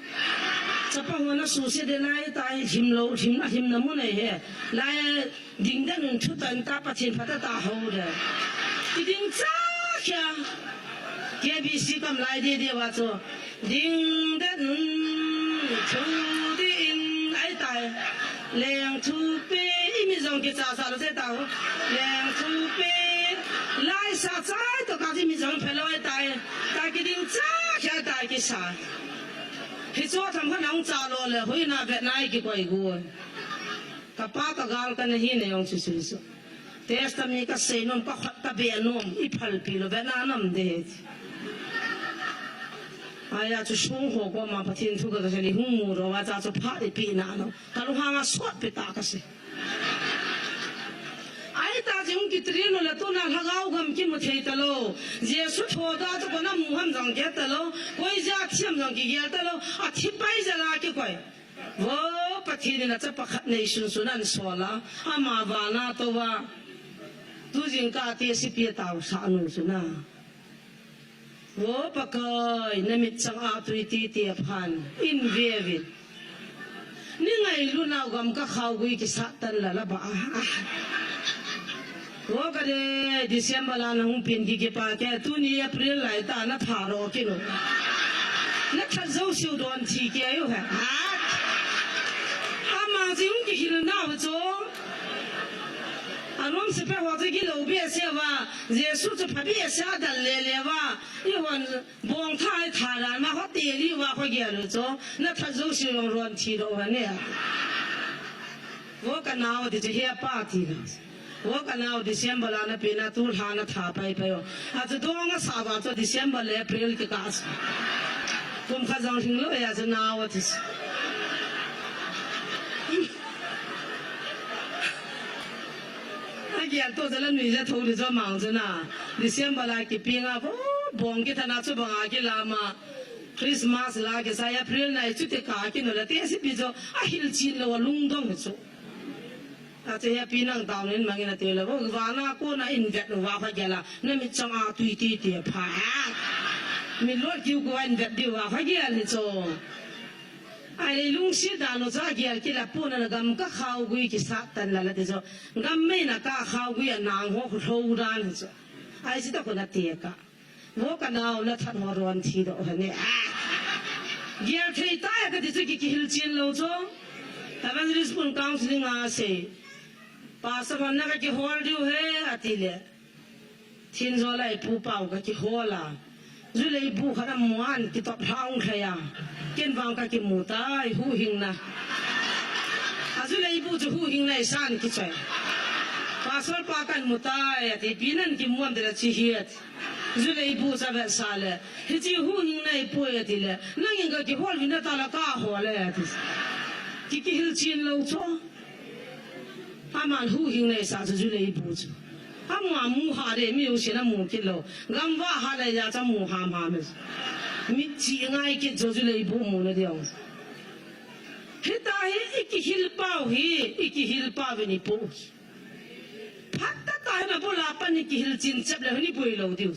Chapa ho na suse de nai tai, him lo, him, him na mu nei he. Lai ding den un thu tan ta Pathen phat ta ho de. Kiding cha kya. K B C kam lai de de wa cho. Ding den un thu di in ai tai. Leng thupi, i mi jong kicha sa lo se tao. Leng thupi, lai sa chai to ka ji mi jong phe lo ai tai. Ta kiding cha kya tai kisa. Hichu tham kha nang cha lo le, hui na vet nai kikoi gu. Ka pa ka gal ka na hi ne jong chu chu chu. Test mi ka sei nom, ka khat ka be nom, i phal pi lo, vet na nam de. Aya chu sung ho ko ma Pathen thu ka ka ni hung mu ro wa cha chu pha de pi na lo. Ka lu ha nga sot pi ta ka se. Ai ta jing ki tri no la tu na lhagao gam ki mu thei ta lo. Jesu tho ta chu ko na mu ham jong ke ta lo. Koi ja thiam jong ki gel ta lo. A thi pai ja la ki koi. Vo Pathen in a chapa khat nei sun sun an sol a. Ama va na to va. Tu jing ka ti si pi tau sa nu sun a. Vo Pakai, na mit chang a tui ti ti a phan, in ve vin. Ni ngai lu nau gam ka khau gui ki sat tan la la ba. Vo ka de, December la na hung pin ki ki pa ke, tu ni April lai ta na tha ro ki no. Na that zo siu don thi ke yo ha. Ama jing ki hil nau cho. Anom se pe ho te ki lo be se va. Jesu chu pha behseh a dal le le va. I hon bong tha ai tha dan ma ho te li va ho gel u cho. Na that zo si long ron thi lo ha ne. Vo ka nau ti chu he pa ti na. Vo ka nau December la na pe na tu lha na tha pai pai o. A chu dong a sa va cho December le April ki ka. Kum kha jong hing lo ya chu nau ti. A gel to jala nui ja tho ni jo mang jo na. December la ki pi nga vo bong ki thana chu banga ki lama. Christmas la ki sa April nai chu te ka ki no la te si pi jo a hil chin lo a lung dong chu. A che ya pi nang tao nen mang in a te la vo va na ko na in vet va pha gela na mi chang a tui ti ti pha. Mi lo ki ko in vet di va pha gel ni cho. Ai le lungsi dan lo cha gel ki la pu na gam ka khau gui ki sat tan la la ti jo. Gam mei na ka khau gui a nang ho khu hlo dan hi chu. Ai si ta ko na te ka. Vo ka nau na that ho ron thi do ha ne. Gel thei ta ya ka ti chu ki ki hil chin lo chu. Evangelist pun counseling a sei. Pastor hon na ka ki hol diu he a ti le. Thin jo lai pu pau ka ki hol a. Ju lei bu kha na muan ki top hlau thei a. Ken vang ka ki mu tai hu hing na. A ju lei bu chu hu hing na i san ki choi. Pastor pa kan mu tai a ti pi nan ki muan de la chi hiat. Ju lei bu cha ve sa le. Hi chi hu hing na i pu a ti le. Nang in ka ki hol vin na ta la ka hol le a ti. Ki ki hil chin lo chu. Aman hu hing nei sa chu ju lei bu chu. Amu amu ha de mi u sin amu kit lo. Gam va ha le ya cha mu ham ham. Mi chi ngai kit chu ju lei bu mu na diong. Hita hi i ki hil pau hi, i ki hil pau ve ni pu. Phat ta ta hi na bu la pan i ki hil chin chep le ni bui lo diu.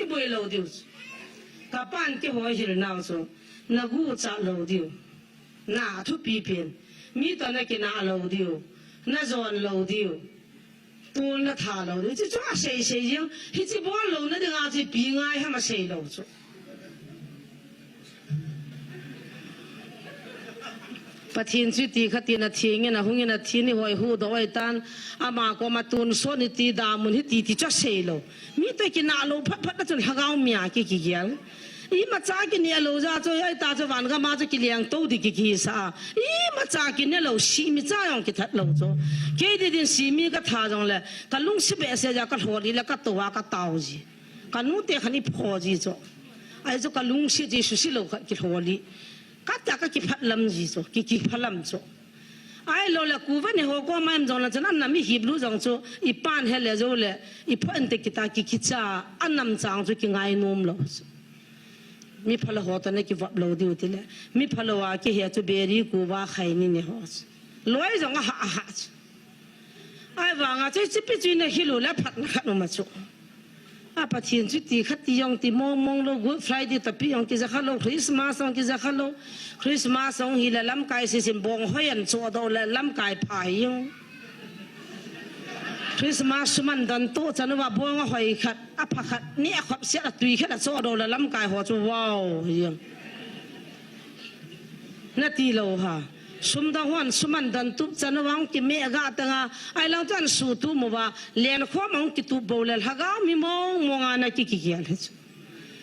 I bui lo diu. Ka pan ki hoi hil nau chu. Na gu cha lo diu. Na thupi pen. Mi to na kina lo diu. Na jon lo diu. Tul na tha lo diu. Chi chu a sei sei jing. Hi chi bol lo na ding a chi pi ngai ha ma sei lo chu. Pathen chu ti kha ti na thing in a hung in a thi ni hoi hu do oi tan. Ama ko ma tun so ni ti da mun hi ti ti cha sei lo. Mi to kina lo phat phat na chun lhagao mi a ki ki gel. Ima cha ki ne lo ja chu, ai ta chu van gam a chu ki leng to di ki ki sa. Ima cha ki ne lo si mi cha jong ki that lo chu. Kei di din si mi ka tha jong le, ka lungsi behseh ja ka lholi le ka to a ka tao ji. Ka nu te khan i pho ji chu. Ai chu ka lungsi ji su si lo ka ki lholi. Ka ta ka ki phat lam ji chu, ki ki pha lam chu. Ai lo le ku va ni ho ko ma em jong la chu nan na mi hip lu jong chu i pan he le jo le i pho en te ki ta ki ki cha a nam chang chu ki ngai nom lo chu. Mi phalo ho ta na ki vap lo diu ti le. Mi phalo a ki he chu beri ku va khai ni ni ho chu. Loi jong a ha a ha chu. Ai vang a chu chi pi chu na hi lo le phat na khat no ma chu. A Pathen chu ti khat ti jong ti mong mong lou, Good Friday tapi jong kija kha lou, Christmas jong kija kha lou. Christmas jong hi la lamkai sisim bong hoi an cho do la lamkai pha hi jong. Christmas suman dan to chan uva bong a hoi khat, a pha khat, ni a khop sia a tui khat a cho do la lamkai ho chu wow hi jong. Nati lou ha. Sum dang hon suman dan tup chan vang kime ga tanga, ai lang chan su tu mo va, len khom ang kitup bo le lhagao mi mong mong ana ki ki kial he chu.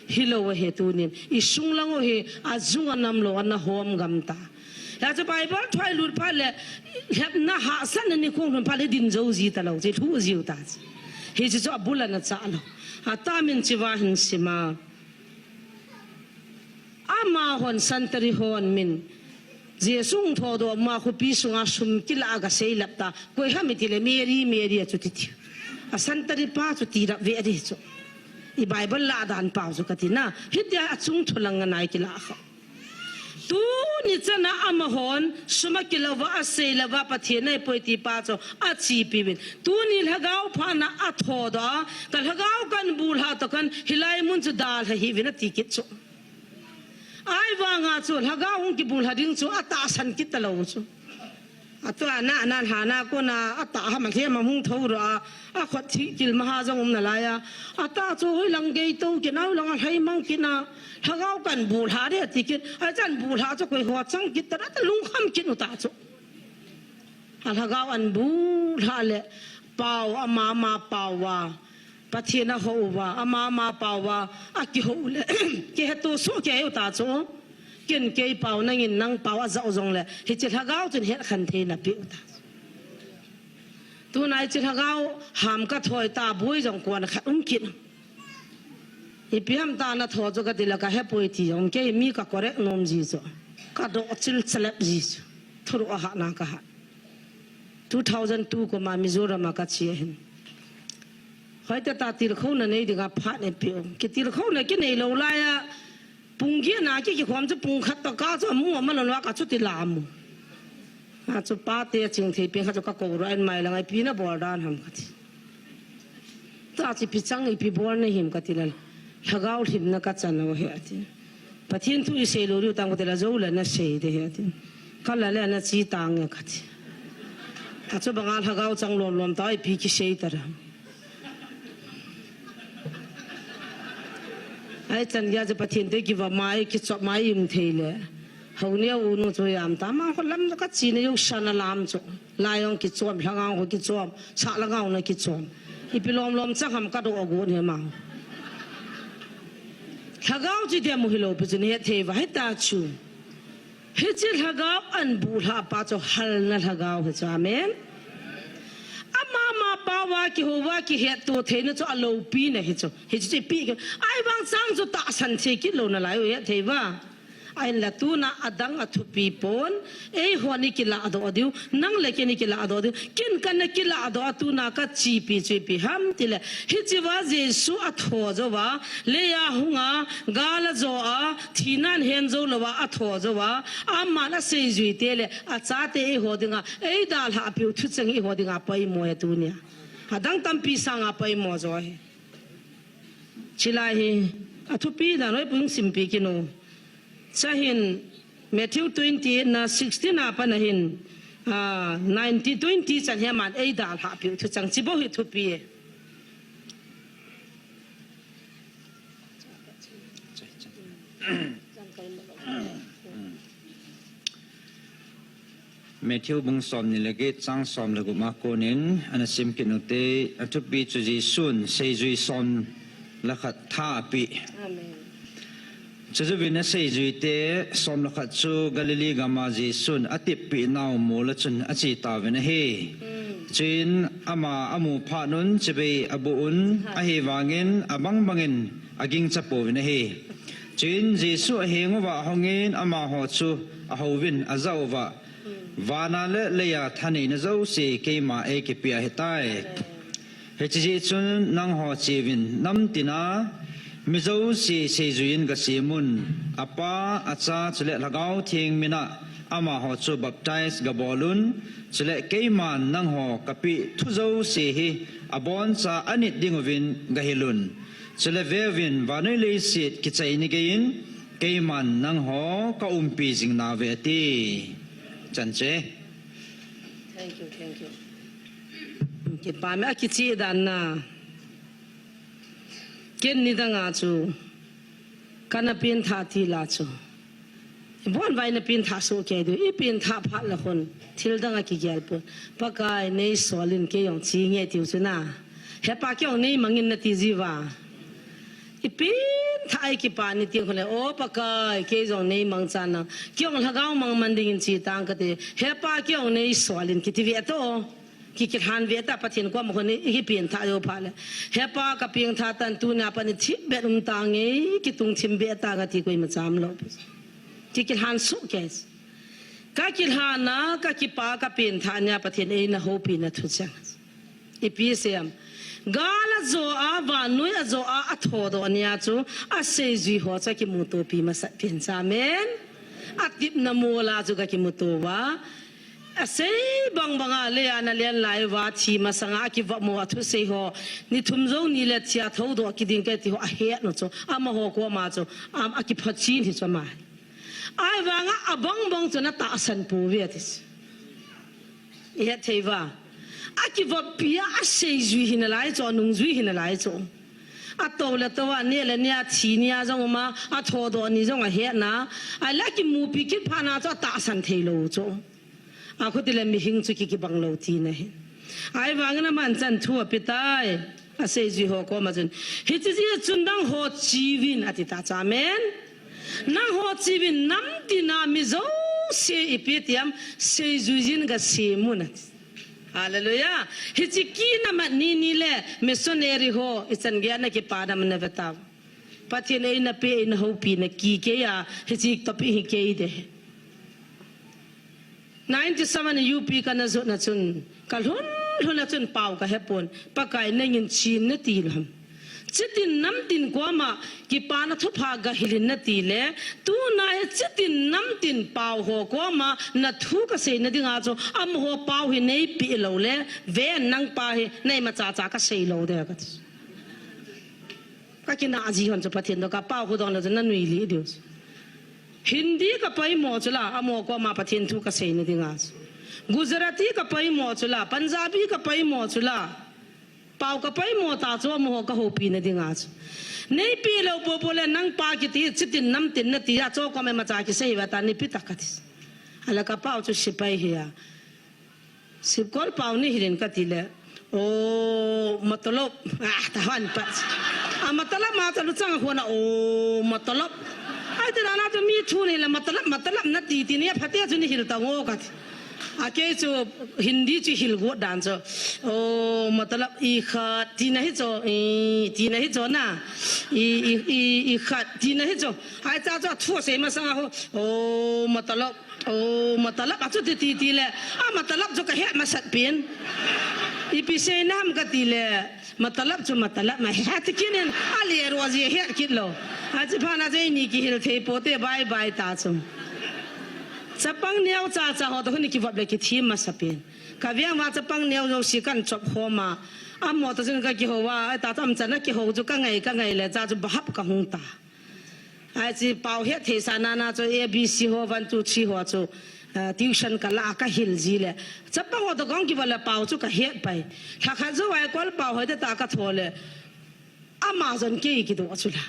Hi lou he tunin, i sung lang o he, a jung a nam lou ana hom gam ta. Ya chu Bible thoi lut pha le, lhepna hahsatna ni khong lhun pha le din jo ji ta lou, chi lhu jiu ta chi. Hi chu chu a bul ana cha lou. A ta min chi va hin sima. Amahon santari hon min, Jesu hung thodoh ma khopi sunga sum kila a ga seilap ta, koi ham iti le Mary, Mary a chu titi. A santari pa chu ti rap ve a di chu. I Bible la dan pau chu kati na, hitia a chung thu lang ngai kila kha. Tuni chana amahon sum a kila va a seilap va Pathen nei poi ti pa chu a chipi vin. Tuni lhagao phana a thodoh a, ka lhagao kan bul ha to kan hilai mun chu dal ha hi vin a ti kit chu. Ai vanga chu lhagao hung kibul ha ding chu a tahsan kit ta lou chu. A tu ana ana hana kona a ta ha ma hle ma hung tho ro a, a khot thi kil ma ha jong um na lai a. A ta chu hoi lang gei to kin au lang a hlei mang kin a. Lhagao kan bul ha de ti kin. A chan bul ha chu koi ho chang kit ta ta lung kham kin u ta chu. A lhagao an bul ha le pau a ma ma pau a. Pathen a hou va, ama ama pau va, a kihou le, kihetto soh kei u ta chu. Ken kei pau, nangin nang pau a jao jong le, hiche lhagao chun het khen theina pe u ta. Tuna hiche lhagao ham ka thoi ta boi jong kon khat um kit. Ipi ham ta na tho chu ka ti le ka he poi ti jong kei mi ka correct nom ji chu. Ka do chil chalep ji chu. Thuru a ha na ka ha. Two thousand two kum a Mizoram a ka che hin. Hoite ta tilkhouna nei dinga phat nei pe u. Kitilkhouna kinei lou lai a, pung giet na ki kikhom chu pung khat toh ka chu amu ama lon wa ka chu ti lam u. A chu pa te ching thei pen kha chu ka ko ro en mai lang ai pi na bol dan ham ka ti. Ta chi pi chang ipi bol na him ka ti le. Lhagao lhim na ka chan u he a ti. Pathen thu i sei lou diu tang ko te la jo la na sei de he ti. Ka la le na chi tang e ka ti. A chu banga lhagao chang lom lom ta ipi ki sei ta ra. Ai chan ya je Pathen te ki va mai ki chop mai im thei le. Hou ne u nu chu yam ta ma ho lam ka chi ne yo sha na lam chu. Lai ong ki chom lhagao ho ki chom. Sa lhagao na ki chom. Ipi lom lom chang ham ka do gu ne ma. Lhagao chi de mu hi lou pi chu ne thei va he ta chu. Hiche lhagao an bul ha pa chu halna lhagao hi chu. Amen. Ama ama pau va kihou va kihetto theina chu a lopi na hi chu. Hiche chu ipi ke. Ai vang chang chu tahsan thei kit lou na lai u he thei va. Ahin la tuna adang a thupi pon. Eihon i kilah doh diu. Nang le ken i kilah doh diu. Ken kana kilah doh a tuna ka chipi chu ipi ham ti le. Hiche va Jesu a tho jou va. Lei a hung a. Gal a jo a. Thina a hen jou lou va a tho jou va. Aman a seijui te le. A chate eiho dinga. Ei dalha piu thucheng eiho dinga poimo e tunia. Adang tampi sanga poimo jo e. Chilai hi. A thupi dan hoi pung simpi kinu. Chahin Matthew twenty-eight na sixteen a pat na hin, ah, nineteen twenty chan hi aman ei dalha piu thucheng chi bou hi thupi e. Matthew bung som ni le get chang som le gup a konin ana sim kit u te, a thupi chu Jesun seijui som le khat tha a pe. Amen. Chujouvin a seijui te som le khat chu Galilee gam a Jesun a tippeh nau mol a chun a che tauvin ahi. Mm. Chuin ama a mu phat un chibai a boh un, ha, ahivangin abang bangin a gingcha pouvin ahi. Chuin Jesu a heng uva a hongin amaho chu a houvin a jah uva, Vana le leiya thaneina jouse keima ei kipe ahitai. Hiche jeh chun nangho cheuvin, nam tina mi jouse seijui in gasem un, apa, acha, chule Lhagao Theng mina amaho chu baptize gabol un, chule keiman nangho kapeh thu jouse hi aboncha anit dinguvin gahil un. Chule veuvin, vannoi leiset kichai ni geiyin, keiman nangho ka umpi jing nauve ati. Chan che. Thank you, thank you. Kipa me a kichi dan na. Ken nidang a chu. Kana pengthah ti la chu. Ibon vai na pengthah soh kei diu, i pengthah phat le khun, thil dang a kigel pon. Pakai nei solin kei jong chi nge tiu chu na. He Pa kei jong nei mangin nati ji uva. I pengthah a i kipa ni teng khun le, o Pakai, kei jong nei mang chan lang. Kei jong lhagao mang man dingin chi tang kati. He Pa kei jong nei solin kiti ve to. Kikilhan ve ta Pathen koma khun i, i pengthah jou phat le. He Pa ka pengthah tan tuna pat ni thipbeh um tange, kitung thim beh tange ti koima cham lou. Kikilhan soh kei. Ka kilhan a, ka kipa, ka pengthah nia Pathen eina houpi na thu chang. Ipi seiyem. Gal a jo a, vannoi a jo a, a thodoh nia chu, a seijui ho chu kimutopi masat pen cha amen. A tipna mol a chu ka kimuto uva. A sei bang bang a le a na len lai uva thi masang a kivop mo a thusei ho. Ni thum jou ni le thi a thodoh kiding kei ti ho a het nu chu. Amaho koma chu. Am a kiphachin hi chu ama. Ahivang a abang bang chu na tahsan pouve ati. I het thei uva. A kivoppi a a seijui hi nalai chu, a nungjui hi nalai chu. A tou le tou a, neh le neh a, thi nia jong um a, a thodoh ni jong a het na. Ahile a kimupi kit phat na chu a tahsan thei lou chu. A khuti le mihing chu ki kibang lou tina ahi. Ahivangin aman chan thu ape tai. A seijui ho koma chun. Hiche jeh chun nangho cheuvin ati ta cha amen. Nangho cheuvin namtin a mi jouse ipi ti ham seijui jin gasem un ati. Hallelujah. Hiche kina mat ni ni le missionary ho i chan gei a na kipa dam na ve tau. Pathen eina pe eina houpi na kikei a hiche topic hi kei de. Ninety seven U P kana jot na chun, ka lhun lhun a chun pao ka he pon, Pakai nangin chin nati lou ham. Chitin namtin koma, kipana thupha gahilin nati le, tuna hi chitin namtin pao ho koma, na thu kasei na dinga chu, amaho pao hi neipe lou le, ven nang pa hi, nei macha cha kasei lou de ka ti. Ka kinah ji hon chu Pathen toh ka pao khu dong le chu na nui li diu chu. Hindi ka paimo chu la, amaho koma Pathen thu kasei na dinga chu. Gujarati ka paimo chu la, Punjabi ka paimo chu la. Pao ka paimo ta chu amaho ka houpi na dinga chu. Neipe lou popo le nang pa kiti chitin namtin nati a chu koma macha kisei va ta neipe ta ka ti. Ala ka pao chu sipai hi a. Sipkol pao ni hilin ka ti le. O matlab. Ah, ta han pa. A matlab ma ta lu chang hona o matlab. Ai te na na to mi thu ni le matlab, matlab nati ti ni pha te chu ni hil ta ngo ka ti. A kei chu Hindi chu hil got dan chu. O matlab i khat tina hi chu, i tina hi chu na. I, i, i, i khat tina hi chu. Ai cha chu thu sei masang a ho. O matlab. O matlab a chu ti ti ti le, a matlab chu ka het masat pen. Ipi seina ham ka ti le, matlab chu matlab ma het kit in, a le ro ji het kit lou. A chi pha na je ni kihil thei pote bye bye ta chu. Chapang neo cha cha ho to ni kivop le kithim masa pen. Ka veng va chapang neo jouse kan chop khom a. Amaho to chun ka kihou a, ta tam cha na kihou chu ka ngai ka ngai le cha chu bahap ka hung ta. Ai chi pao het thei sa na na chu A B C ho one two three ho chu, ah, tuition ka la ka hil ji le. Chapang ho to kong kiva le pao chu ka het pai. Lha khat jou ai kol pao hoi te ta ka tho le. Ama jon kei kidoh chu la.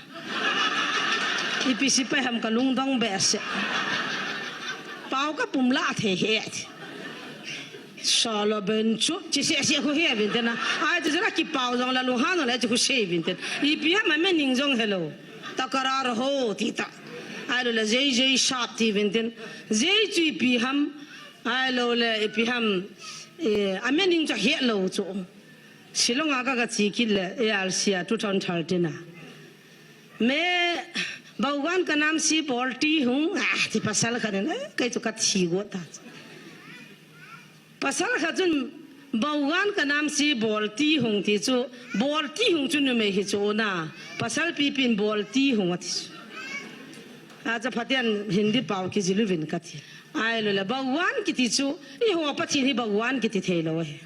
Ipi sepai ham ka lungdong behseh. Pao ka pum la thei het. Sala ben chu, chi se se khu he vin te na. Ai chu la kipao jong la lunghan le chu khu sei vin te. Ipi ham ma mening jong hello. Takarar ho ti ta. Ahilou le jei jei sap ti vin tin. Jei chu ipi ham. Ahilou le ipi ham. Eh, a mening chu het lou chu. Shillong a ka ka chi kit le A R C a two thousand thirteen a. मैं भगवान का नाम से बोलती हूँ, ah, ti pasal khat in, eh, kei chu ka thi got ta. Pasal khat chun, भगवान का नाम से बोलती हूँ ti chu, बोलती हूँ chu numei hi chu na, pasal pipin बोलती हूँ ati chu. A cha Pathen Hindi pao kijil uvin ka ti. Ahilou le, भगवान kiti chu, eiho Pathen hi भगवान kiti thei lou ahi.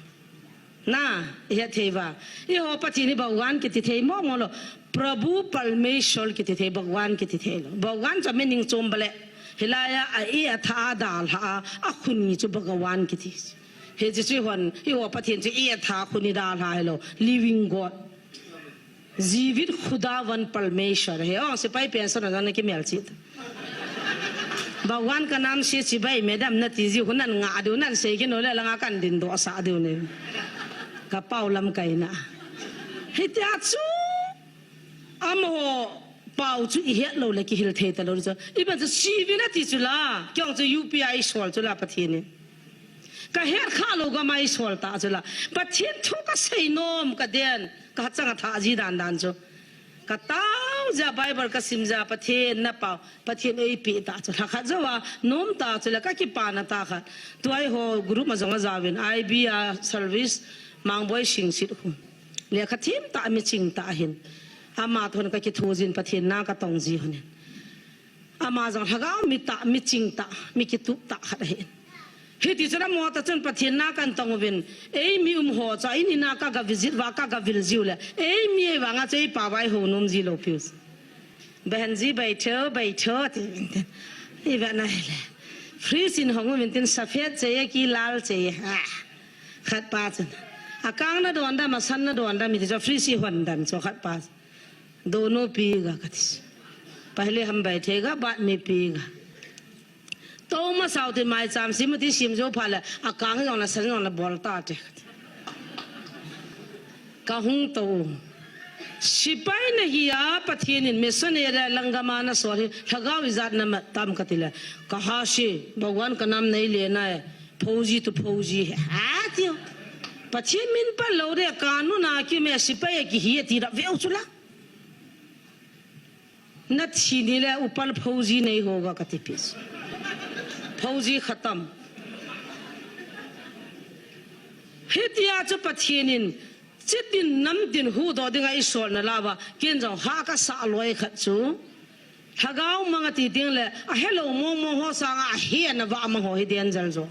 Na, ihet thei uva. Eiho Pathen hi Bhagwan kiti thei mong mong lou. Prabhu Parmeshwar kiti thei, Bhagwan kiti thei lou. Bhagwan chu meaning chom bale. Hilaiya a e a tha a dalha a, a khun ni chu Bhagwan kiti. Hiche chu hon, eiho Pathen chu e a tha khun ni dalha hilou. Living God. Jeevat Khudawan Parmeshwar. He, oh, sepai pension a jong na kimelchih ta. Bhagwan ka naam se chibai madam nati ji, hunan nga diu, nan sei kino le langa kan dindoh sah diu ne. Ka pau lamkai na. Hitia chu. Amaho pau chu ihet lou le kihil thei talou chu. Iban chu Jeevat nati chu la. Kei jong chu U P I sol chu la Pathen in. Ka het kha lou gam a eisol ta chu la. Pathen thu ka sei nom ka den. Ka chang a tha ji dan dan chu. Ka tao jia Bible ka sim jia Pathen na pau. Pathen eipeh ta chu. Lhakhat jou a nom ta chu la ka kipana tah khat. Tua eiho group ma jong a jaovin I B a service Mangboi Singsit khu. Lekha thiem ta mi ching ta hin. Ama thon ka kithu jin Pathen na ka tong ji hon in. Ama jong lhagao mi ta, mi ching ta, mi kitup ta khat ahi. Hiti chun amaho toh chun Pathen na kan tong uvin, ei mi um ho chu, in in a ka ga visit uva, ka ga vil jiu le, ei mi ei vang a chu ei pau vai ho nom ji lou piu. Bahen ji baitho, baitho, ti uvin tin. Ei va na le. Fridge in hong uvin tin, safed chahiye ki lal chahiye. Ah. Khat pa chun. Akang na don dam, asan na don dam, hiti chu fridge hi hon dan chu khat pa. Dono piga kati. Pehle hum baithegabaad mein piga. Tou masao tin maicham sim ti sim jou phat le akang jong le san jong le bol ta te. Ka hung tou. Sepai nahi a Pathen in missionary lang gam a nasol hi lhagao ijat na mat tam kati le. Kaha se, Bhagwan ka naam nahi lena hai. Phouji to phouji hai. Ha tiu. Pathen min pal lou de kanun a kime sepai kihi ti ra veu chu la. Na thi ni le upal phouji nahi hoga kati pis. Phouji khatam. Hitia chu Pathen in chitin namtin huhdoh dinga eisolna lava, ken jong ha ka sah loi khat chu. Lhagao mang ati ding le, ahelou mong mong ho sanga ahe na va mang ho hi danger jo.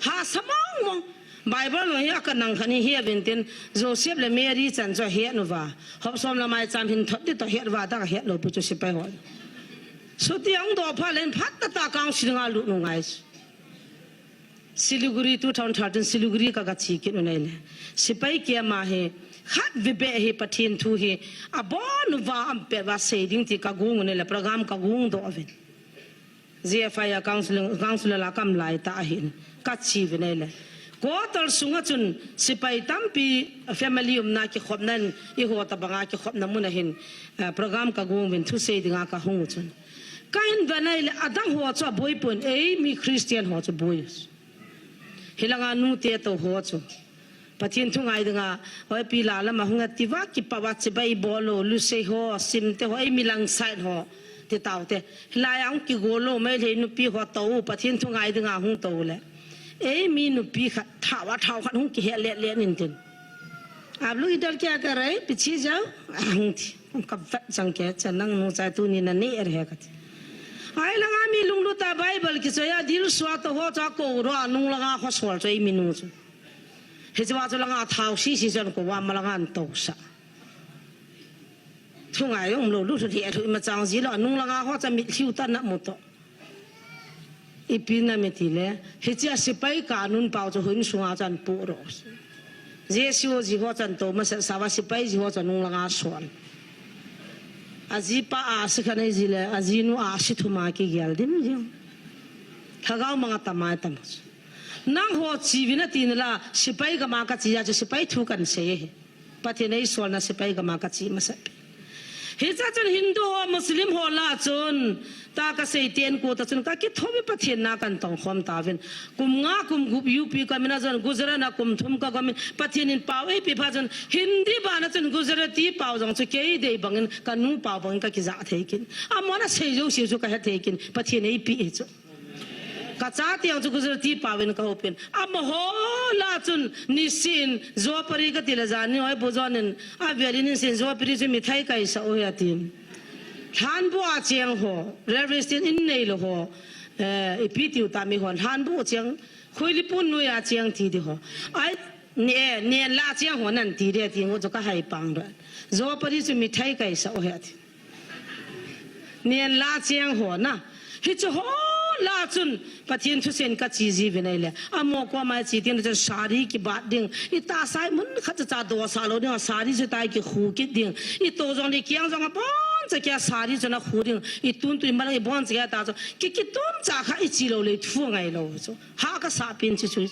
Ha sa mong mong. Bible lo hi a ka nang khan hi he vin tin, Joseph le Mary chan chu ahe nu va. Hop som la maicham hin thot di to het va ta ka het lou pu chu sepai ho. Chuti ahung doh phat le phat ta ta council nga lut nu ngai. Siliguri two thousand thirteen Siliguri ka ga chi kit u nei le. Sepai kia ma hi khat vei beh hi Pathen thu hi abon uva aum pet uva sei ding ti ka gong u nei le program ka gong doh uvin. J F I a counseling, counselor la kam lai ta ahin ka chi u nei le. Quarter sunga chun sepai tampi family umna kikhopna in eiho tabanga kikhopna mun ahin, eh, program ka gong uvin thu sei dinga ka hung u chun. Ka hin va nei le adang ho chu aboi pon ei mi Christian ho chu boi. Hilanga nute to ho chu. Pathen thu ngai dinga, oi pi la lama hung ati va, kipa va chibai bol lou, lusei ho, simte ho, ei mi lang side ho, ti tau te. Hilai a hung kigol lou, Meitei nupi ho to, Pathen thu ngai dinga hung to le. Ei mi nupi khat, thao a thao khat hung kihe let let nin tin. आप लोग इधर क्या कर रहे हैं? पीछे जाओ। Hung ti. Ka vet jang ke, cha nang nu chai tuni na ne er he kati. Ai langa mi lunglut a Bible kichoi a Dilswa to ho cha ko ro a nung langa ho sol choi mi nu chu. Hiche va chu langa thao si si chan ko va ma langa an to sa. Thu ngai um lou lu thu hi a thu ima chang ji lou a nung langa ho cha mit hiu ta na mu to. Ipi na mi ti le, hiche a sepai kanun pau chu hoi sunga chan pu ro. J C O ji ho chan to masa sa va sepai ji ho chan nung langa sol. Aji pa a si khan ei ji le, aji nu a si thum a kigel dim dim. Lhagao manga tamai tam. Nang ho chi vin ati na la, sepai gam a ka chi a chu sepai thu kan sei e. Pathen eisolna sepai gam a ka chi masa pi. Hicha chun Hindu ho, Muslim ho la chun, ta ka sei ten ko ta chun ka kitho mi Pathen na kan tong khom ta vin. Kum nga kum gup U P ka mina jon Gujarat na kum thum ka gomin Pathen in pau eipe pha chun Hindi bana chun Gujarati pau jong chu kei dei bangin ka nu pau bangin ka kija thei kin. Amona sei jo si chu ka he thei kin Pathen eipe e chu. Ka chate jong chu Gujarati pauvin ka hopin. Amaho la chun nisin Jopari ka ti le jan ni hoi bu jon in a velin nisin Jopari chu mithai kai sa u he atin. Lhanbu a cheng ho, railway station in nei lo ho, eh, ipi tiu ta mi hon. Lhanbu cheng, Khuilipun noi a cheng ti di ho. Ai, Ne, nen la cheng ho nan ti de ti ngo chu ka hai pang do. Jopari chu mithai kai sa o he ti. Nen la cheng ho na. Hichu ho la chun Pathen thusen ka chi ji vin ai le. Amo ko mai chi tin chun sari kibat ding. I ta sai mun khat cha do sa lo ding sari chu tai kikhu kit ding. I to jong le kiang jong a bon cha kia sari chu na khu ding. I tun tu i mal i bon cha kia ta chu. Ki ki tun cha kha i chi lo le thu ngai lo chu. Ha ka sa pin chu chu.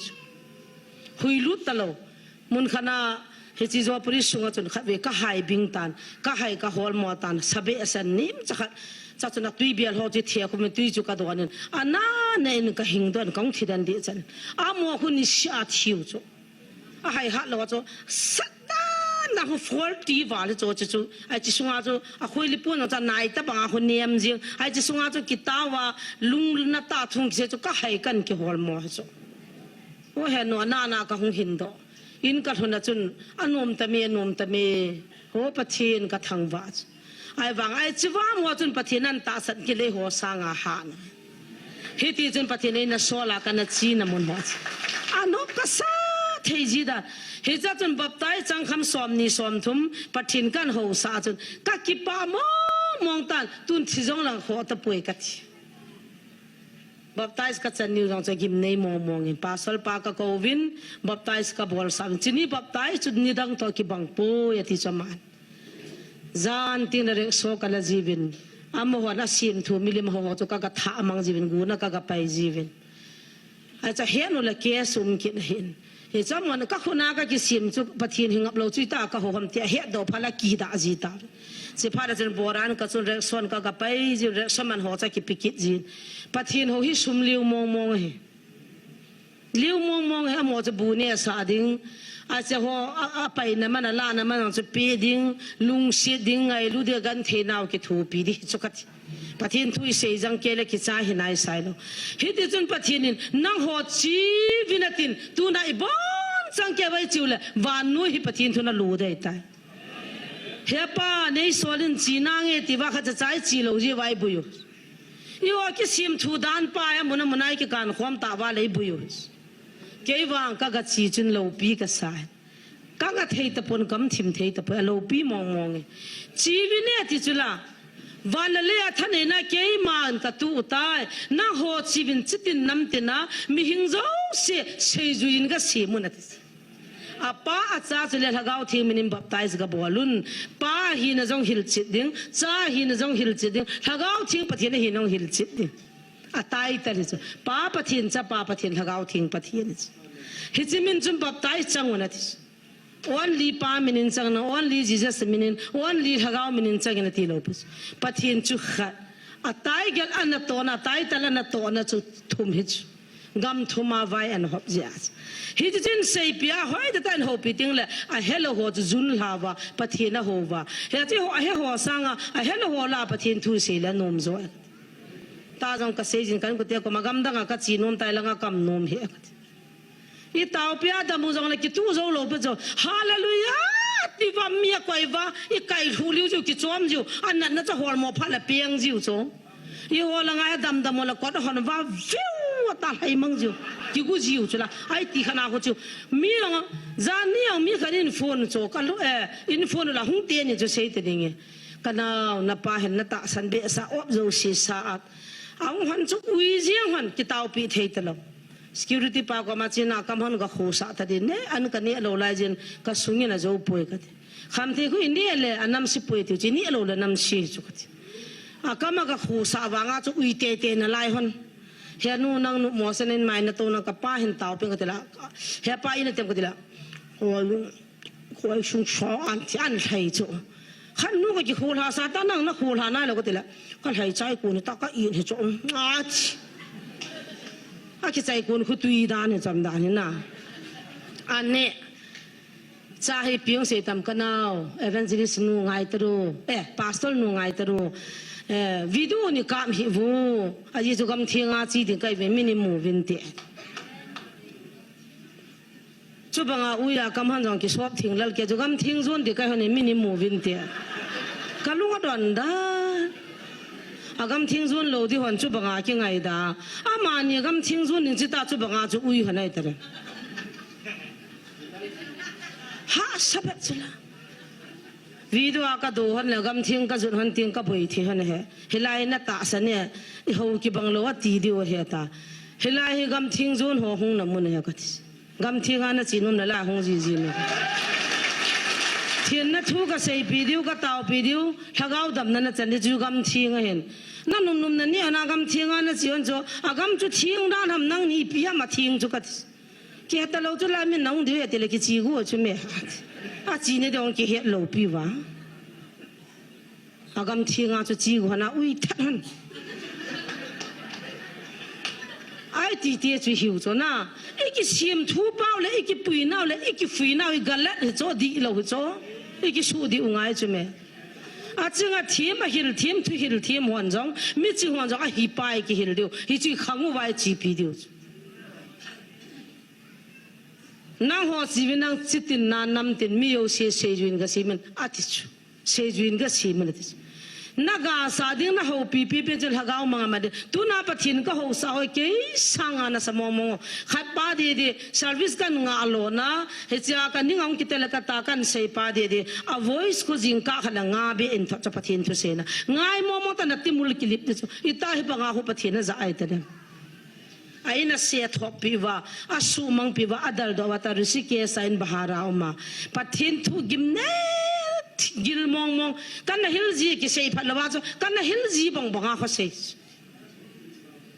Hui lut ta lo. Mun khat na hichi Jopari sunga chun khat ve ka hai bing tan, ka hai ka hol mo tan, sabe asan nim cha khat. Cha chun a tui bial ho chi thia khu min tui chu ka don in. Ana na in ka hing don kong thi dan di chan. Amo khu ni sia thiu chu. A hai hat lo chu. Sat dan na khu forty val chu chu chu. Ai chi sunga chu a khoi li pun cha nai ta bang a khu niam jing. Ai chi sunga chu kitawa lung na ta thung se chu ka hai kan ki hol mo chu. O he no na na ka hung hin do. In ka lhun a chun, a nom ta me, a nom ta me. Ho Pathen ka thangvah chu. Ai vang ai chi vang ho chun Pathen an tahsan kile ho sanga ha na. Hiti chun Pathen ei na sola ka na chi na mun ho chu. A nop ka sa thei ji da. Hicha chun baptize chang kham som ni som thum Pathen kan ho sa chun. Ka kipa mong mong tan tun thi jong lang ho ta poi ka thi. Baptize ka chan niu jong cha gim nei mong mong in. Pastor pa ka ko vin, baptize ka bol sa vin. Chini baptize chu ni dang to kibang poi ati cha man. Jan tin a rek so ka la ji vin. Amo hon a sim thu milim ho ho chu ka ka tha amang ji vin gu na ka ka pai ji vin. A cha he no la ke sum kin hin. Hicha mon ka khuna ka kisim chu Pathen hi ngap lo chu ta ka ho ham ti a he do pha la ki da ji ta. Chi pha la chun boran ka chun rek son ka ka pai ji rek son man ho cha ki pikit ji. Pathen ho hi sum liu mong mong hi. Liu mong mong hi amo cha bu ne sa ding. A cha ho a, a pai na man a la na man chu pi ding. Lung si ding ngai lu de gan the nau ki thu pi di chu ka ti. Pathen thu i sei jang ke le kicha hi nai sai lo. Hiti chun Pathen in nang ho chi vin a tin tuna i bon chang ke vai chiu le van nu hi Pathen thu na lu dei tai. He pa nei sol in chi na nge ti va kha cha chai chi lo ji vai bu yu. I ho kisim thu dan pa he mun a mun a i ki kan khom ta va lei bu yu. Kei vang ka ga chi chun lo pi ka sai. Ka nga thei ta pon kam thim thei ta pon a lo pi mong mong e. Chi vin e ti chu la. Van le a thaneina keiman ka tu tai. Na ho chi vin chitin nam tina mi hing jo se sei ju in ka si mun a ti. A pa a cha chu le Lhagao Theng min in baptize ka bol un. Pa hi na jong hil chit ding. Cha hi na jong hil chit ding. Lhagao Theng Pathen hi na jong hil chit ding. A tai ta li chu. Pa Pathen cha pa Pathen Lhagao Theng Pathen chu. Hichi min chun baptize chang un a ti. Only Pa minin chang na, only Jesus minin, only Lhagao minin chang na ti lo pus. Pathen chu khat. A tai gel ana to na, tai tal ana to na chu thum hi chu. Gam thum a vai an hop jia. Hi chu chin sei pia hoi ta tan ho pi ting le, a hello ho chu jun hlawa, Pathen a ho wa. He chi ho, a he ho sanga, a hello ho la Pathen thu sei la nom jo. Ta jong ka sei jin kan ko te ko ma gam dang a ka chi nom tai la nga kam nom he. I taupi a damu jong le kitu jo lo pe jo. Hallelujah! Ti va mi a koi va. I kai lhu liu ju ki chom ju. An nat na cha hol mo pha la piang jiu cho. I hol la ngai dam dam la kot hon va viu ta hai mang jiu. Ki gu jiu chu la. Ai ti khana ho chu. Mi jong jan ni jong mi khan in phone cho ka lu eh in phone la hung te ni chu sei te ding e. Ka nau na pa hen na ta san be sa op jo si sa at. Ang hon chu ui jiang hon ki taupi thei ta lo. Security pa ko ma china kam hon ga khu sa ta din ne, an ka ne lo lai jin ka sungin a jo poi ka ti. Kham thei khu i ne le a nam si poi ti chi ne lo le nam si chu ka ti. A kam a ga khu sa wa nga chu ui te te na lai hon. He nu nang nu mo sen in mai na to na ka pa hin tau pin ka ti la. He pa in a tem ka ti la. Ko lu. Khoi sung so an ti an lhai chu. Khan nu ka ki khul ha sa ta nang na khul ha na lo ka ti la. Ka lhai chai kun ta ka in he chu. A chi. A ki chai kun khu tui dan he cham dan he na. An ne. Cha hi piang sei tam ka nau. Evangelist nu ngai ta ru. Eh, pastor nu ngai ta ru. Eh, video ni kam hi vu. A ji chu gam thing a chi ding kai ve mi ni mu vin ti. Chubanga uia kam han jong ki sop thing lal ke chu gam thing jun di kai hon in mi ni mu vin te. Ka lung a don da. A gam thing jun lo di hon chubanga ki ngai da. Ama ni gam thing jun in chi ta chubanga chu ui hon ai ta re. Ha, sabet chula. Video a ka do hon le, gamtheng ka jun hon ting ka boi thi hon he. Hilai na tahsan e, i ho kibang lou a ti diu he ta. Hilai hi gamtheng jun ho hung na mun he ka ti. Gamtheng a na chi nom na la hung ji ji na. Thienna thu ka seipi diu, ka taopi diu, lhagao damna na chan di chu gamtheng a hin. Na num num na ni ana gamtheng a na chi hon chu, a gam chu theng dan ham nang ni pi ham a theng chu ka ti. Kiheta lou chu la min nang diu ya ti le kichi gu chu me. A chi ne dong kihet lou pi va. A gamtheng a chu chi gu hana ui that han. Ai ti ti chu hiu chu na. I kisem thu pau le, i kipui nau le, i kifui nau, i galat hi chu di lou hi chu. I kisu di u ngai chu me. A ching a thim, a hil thim, thu hil thim hon jong, mi chi hon jong, a hi pai kihil diu. Hi chi khang u vai chi pi diu. Nang ho sivi nang chitin na nam tin mi yo se seijuin ka simin ati chu. Seijuin ka simin ati chu. Na ga sa ding na ho pi pi pi chu lhagao manga ma ding. Tuna Pathen ka ho sa hoi kei sanga na sa mong mong. Khat pa di di service kan nga lo na. He chia ka ning ong kitele ka ta kan sei pa di di. A voice ko jing ka khala nga bi in thot cha Pathen thu se na. Ngai mong mong ta na timul kilip di chu. Ita hi pa nga ho Pathen na za ai ta dem. A in a se thop pi va, a sumang pi va, a dal do va ta Rishikesh a in bahara uma. Pathen thu gim ne, gil mong mong. Kan na hil ji kisei phat lou va chu, kan na hil ji bang bang a kho sei.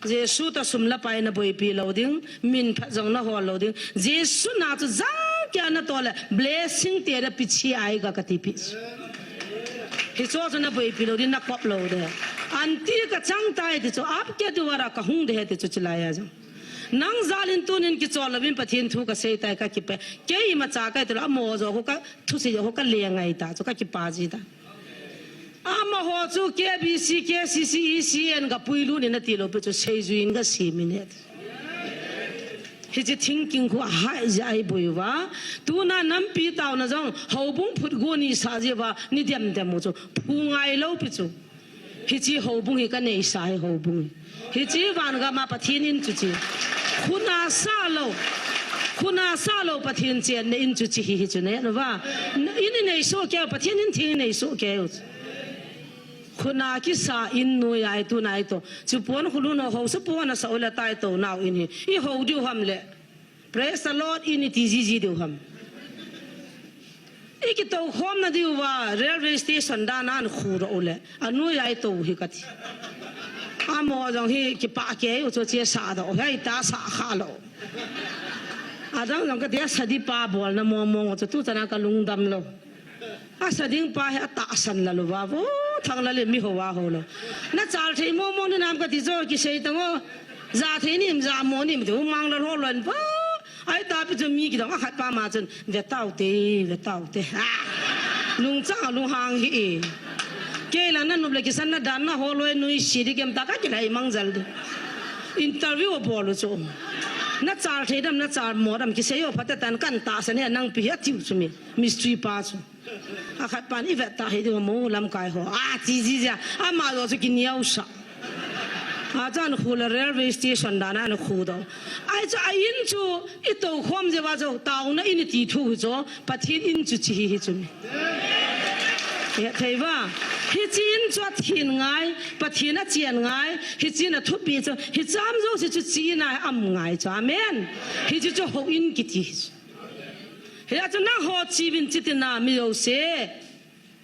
Jesu ta sum la pai na boi pi lou ding, min phat jong na hol lou ding. Jesu na chu jang kia na to le, blessing te da pi chi ai ga ka ti pi. Hi chu chu na boi pi lou ding na kop lou de. Anti ka chang tai ti chu ap ke tu vara ka hung de he ti chu chilai a jong. Nang jalin tunin kichol lovin Pathen thu ka sei tai ka kipe. Kei ma cha kai tu la mo jo ho ka thu sei jo ho ka le ngai ta chu ka kipa ji ta. Ama ho chu K B C, K C C, E C N ka puilu ni na ti lou pi chu sei juin ka si mi ne. Hi chi thinking khu a hai ja ai boi va. Tuna nampi tau na jong houbung phut go ni sa ji va ni dem dem mo chu. Phu ngai lou pi chu. Hi chi houbung hi ka nei sa hi houbung. Hi chi van ga ma Pathen in chu chi. Khuna sa lou. Khuna sa lou Pathen chen ne in chu chi hi hi chu ne no va. In nei so ke Pathen in thing nei so ke. Khuna kisa in noi ai tu nai to. Chu pon khulu no ho sa pon na sa ola tai to nau in hi. I ho diu ham le. Praise the Lord, in i ti ji ji diu ham. I kito khom na diu va railway station dan an khu ro le. Anui ai to hi ka ti. A mo jong hi kipa ke u cho che sa do. Hei ta sa kha lo. A dang jong ka ti a sa di pa bol na mo mo cho tu chana ka lungdam lo. A sa ding pa hi a tahsan la lo va vo, thang la le mi ho va ho lo. Na chal thei mo mo ni nam ka ti jo ki sei ta ngo. Ja thei ni im ja mo ni im ti u mang la lo lo en va. Ai ta pi chu mi ki dang a khat pa ma chun ve tau te, ve tau te. Ha. Lung chang a lung hang hi e. Kei la na nup le ki san na dan na ho lo e nui si di kem ta ka ki lai mang jal di. Interview a bol u chu. Na chal thei dam na chal mo dam ki sei o pha ta tan kan tahsan he nang pi a tiu chu mi. Mystery pa chu. A khat pan i vet ta hi ding mo lamkai ho. A chi ji ja. Ama jo chu ki niau sa. A chan khu la railway station dan an khu do. Ai chu a in chu i to khom je va jo tau na in ti thu chu Pathen in chu chi hi hi chu mi. He thei va. Hi chi in chu a thin ngai, Pathen a chian ngai, hi chi na thupi chu, hi cham jo si chu chi na am ngai chu. Amen. Hi chu chu ho in ki ti hi chu. Hia chu nang ho chi vin chi ti na mi lo se.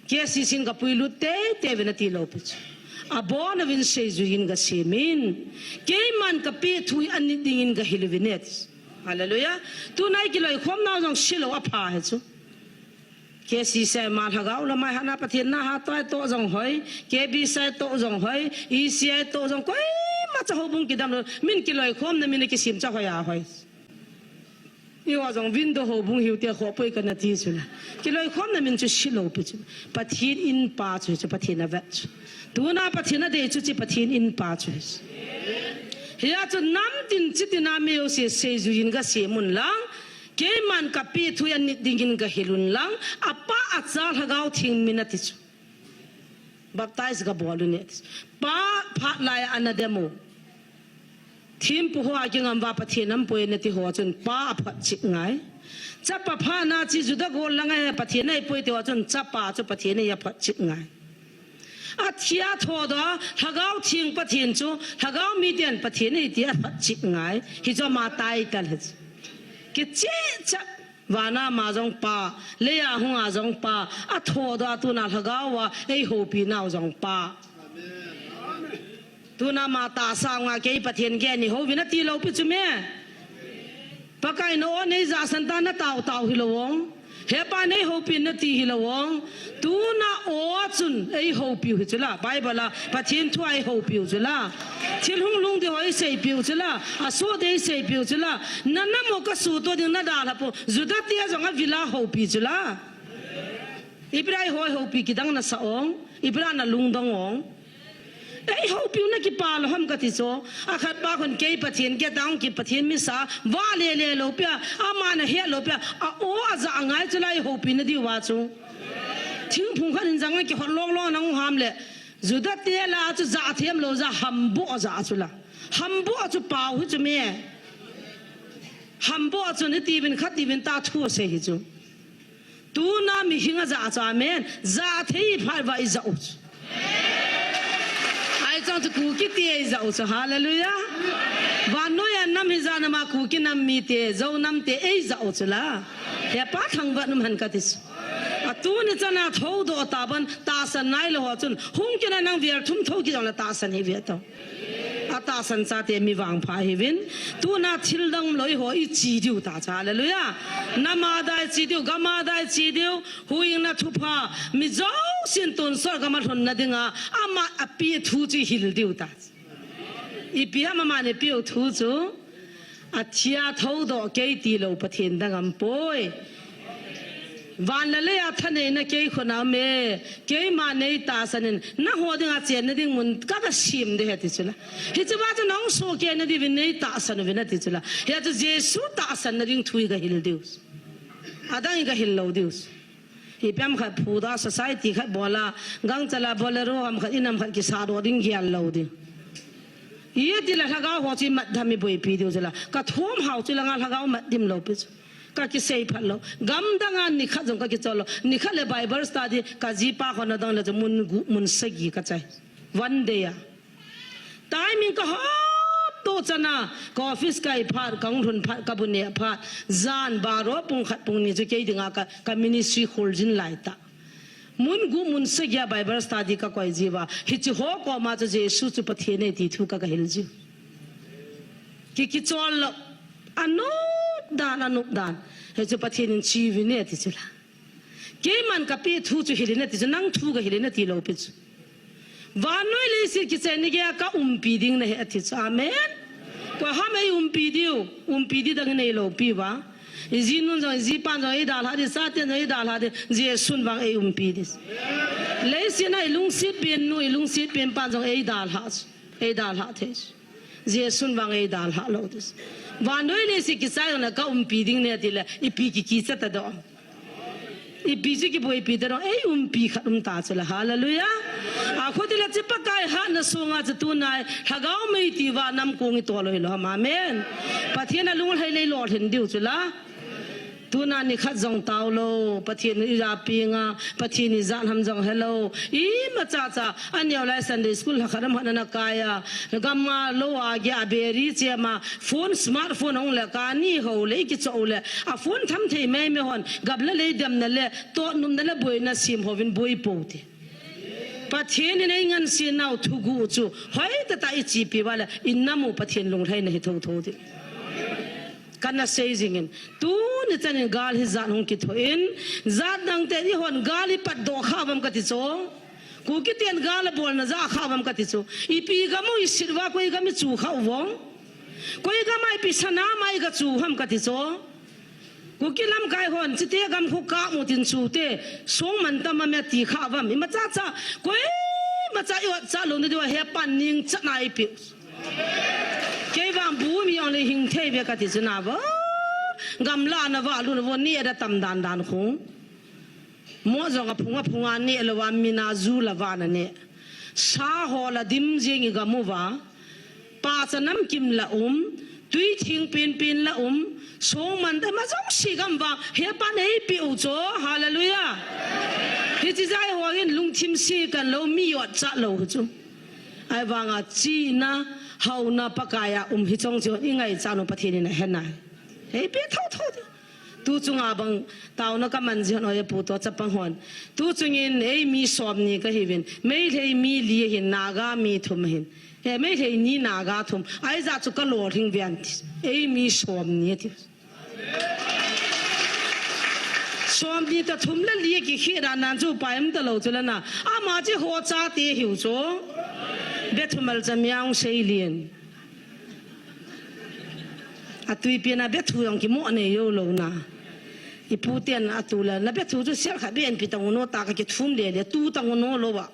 Ke si sin ka pui lut te, te vin a ti lo pu chu. A bon a vin sei ju hin ka se min. Kei man ka pi thui an ni ding in ka hil vin et. Hallelujah. Tu nai ki loi khom na jong si lo a pha he chu. Ke si se ma lhagao la mai hana Pathen na ha toi to jong hoi. Ke bi sai to jong hoi. I si ai to jong koi ma cha ho bung ki dam lo. Min ki loi khom na min ki sim cha hoi a hoi. I ho jong window ho bung hiu te ho poi ka na ti chu la. Ki loi khom na min chu si lo pi chu. Pathen in pa chu chu Pathen a vet chu. Tu na Pathen a dei chu chi Pathen in pa chu. Hia chu nam tin chi ti na mi yo se sei ju in ka se mun lang. Kei man ka pi thui an ni ding in ka hilun lang. A pa a cha lhagao thing min a ti chu. Baptize ka bol u ne. Pa phat lai a na demo. Thempu hoa kingam uva Pathen aumpoi nati ho chun pa aphotchet ngai. Chapa phatna chu Juda gol langa hi Pathen ahipoi ti ho chun chapa chu Pathen ahi aphotchet ngai. Athi a thodoh a, Lhagao Theng Pathen chu, Lhagao miten Pathen ahi ti aphotchet ngai. Hichu ama title hi chu. Kichehcheh. Vana ama jong pa, leiya hunga jong pa, athodoh a tuna Lhagao a eihoupi nau jong pa. Tuna ama tahsa a kei Pathen gei nei houvin ati lou pi chu me. Pakai in o nei jahsan tan na tao tao hilou ong. He pa nei houpi in nati hilou ong. Tuna o chun eihoupiu hi chu la. Bible a Pathen thu a eihoupiu chu la. Thil hunglhung ding ho eiseipiu chu la. Asoh ding eiseipiu chu la. Na nam u kasuhtoh ding nadalha pou. Juda te jong avil a houpi chu la. Ipi dia eihoupi kidang nasa ong. Ipi dia nalungdong ong. Eihoupiu na kipa lou ham kati chu. Akhat pa khun kei Pathen kei tang ki Pathen misa. Vale le lou pia. Ama nahet lou pia. A o aja ngai chu la eihoupi nadiu va chu. Thingphung khat in jang a kihot long long nahung ham le. Juda te la chu ja them lou ja hamboh ja chu la. Hamboh chu pao hi chu me. Hamboh chu niti vin khat ti vin ta thu sei hi chu. Tuna mihing aja chu amen. Ja thei phat uva eija u chu. Ahi chang chu Kuki te eija u chu. Hallelujah. Vannoi a nam hija nam a Kuki nam mite, Zo nam te eija u chu la. He pa thangvah um hen kati chu. Atuni chana thodoh tauvin tahsan nailou ho chun hung kit a nang vel thum thou kit jongle tahsan hi ve tao. Atahsan chate mi vangpha hiuvin. Tuna thil dang lou eiho ichi diu ta chu. Hallelujah. Nam a dia ichi diu, gam a dia ichi diu. Huhhingna thupha mi jousen tonsot gam a lhunna dinga ama apeh thu chu ihil diu ta. Ipi ham aman eipeu thu chu. Athi a thodoh kei tilou Pathen dang aumpoi. Van le lei a thaneina kei khut a um e, keima nei tahsan in, nangho dinga chenna ding mun ka, kasem ding ahi ati chu la. Hiche va chu nahung sohkei nadiuvin nei tahsan uvin ati chu la. Hia chu Jesu tahsan nading thu hi kahil diu. Adang hi kahil lou diu. Ipi ham khat phuda society khat bol a, gangchal a Bolero ham khat, in ham khat kisahdoh ding gel lou ding. Iti le Lhagao ho chu imat dam iboipi diu chu la. Kathum hao chu langa Lhagao mat dim lou pi chu. Kakisei phat lou. Gam dang a nikhat jong kakichol lou. Nikhat le Bible study kajipa khun adang le chu mun gup mun sagi kachai. One day a. Timing kahot to chana, ka office kai phat, kahung lhun phat, kabu neh phat, jan baro pung khat pung ni chu kei dinga ka, ka ministry kholjin lai ta. Mun gup mun sagi a Bible study kakoi jiuva. Hiche ho koma chu Jesu chu Pathen ahi ti thu ka, kahil jiu. Ki, kichol lou. Anop dan, anop dan. Hichu Pathen in chi uvin e ati chu la. Keiman kapeh thu chu hilin ati chu, nang thu kahilin ati lou pi chu. Vannoi leiset kichai ni geiya kaumpi ding nahi ati chu. Amen. Koi ham eiumpi diu, umpi di dang neilou pi uva. Ijinun jong, ijipan jong eidalhah di, Satan jong eidalhah di, Jesun vang eiumpi di. Leiset a ilungset pen nu, ilungset pen pan jong eidalhah chu. Eidalhah thei chu. Jesun vang eidalhah lou di. Vannoi leiset kichai jongle kaumpi ding nahi ati le, ipi kikicha ta doh. Ipi chu kiboipi ta doh, eiumpi khat um ta chu la, hallelujah. Akhuti le chu Pakai hatna sunga chu tuna, Lhagao mei ti uva nam kong itol u hilou ham, amen. Pathen a lunglhai lei lolhin diu chu la. Tuna nikhat jong tao lou, Pathen in ija peng a, Pathen ijat ham jong helou. Imacha cha, aneo lai Sunday school lhakhat ham khat ana kai a, gam a lou a gei a beri chem a, phone, smartphone hung le kani hou le, ikichoh u le, a phone tham thei mei mei hon, gam le lei demna le, totnumna le boina sem houvin boi pou te. Pathen in eingansei nau thuguh chu, hoitah tah ichepi uva le, inam u Pathen lunglhaina hi thotho ding. Kana sei jingin, tuni chanin gal hijat hung kithoh in, jat dang ten eihon gal ipatdoh kha uvam kati chu. Kuki ten gal abolna ja kha uvam kati chu. Ipi gam u isit uva koi gam ichu kha uvong. Koi gam a ipi sana ma igachu ham kati chu. Kuki lamkai hon, chite gam khu kamu tin chute, song man tam a me ti kha uvam. Imacha cha, koimacha iot cha lou nadiu a hepan ningchan a ipi. Kei vang bu mi jong le hing thei ve kati chu na vo. Gamla na va lu na vo ni ada tam dan dan khu. Mo jong aphung aphung a neh lou a, min a ju lou va na neh. Sa ho la dim jing i gam uva. Pacha namkim la um, tui thing pinpin la um, songman te ma jong si gam vang, he pan ei pi u cho, hallelujah. Hichi jai ho hin lungthim si kan lo, mi yot cha lo chu. Ai vanga china, hauna Pakaiya um hi chong chu, i ngai cha no Pathen in a he nai. Ei pi tho tho ti. Tu chunga bang tauna ka man ji hon oya pu to chapang hon. Tu chungin ei mi som ni ka hiuvin. Meitei mi li hin Naga mi thum hin. He Meitei ni Naga thum. Ai ja chu ka lo thing vian ti. Ei mi som ni ti. Som ni ta thum le li ki khi dan nan chu pai um ta lo chu la na. Ama chi ho cha ti hiu chu. Be thumal cha miang sei lien. A tuipi na be thu jong kimo nei yo lo na. I pu ten a tu la na be thu chu sel kha be en pi tang no ta ka ki thum le le tu tang no lo ba.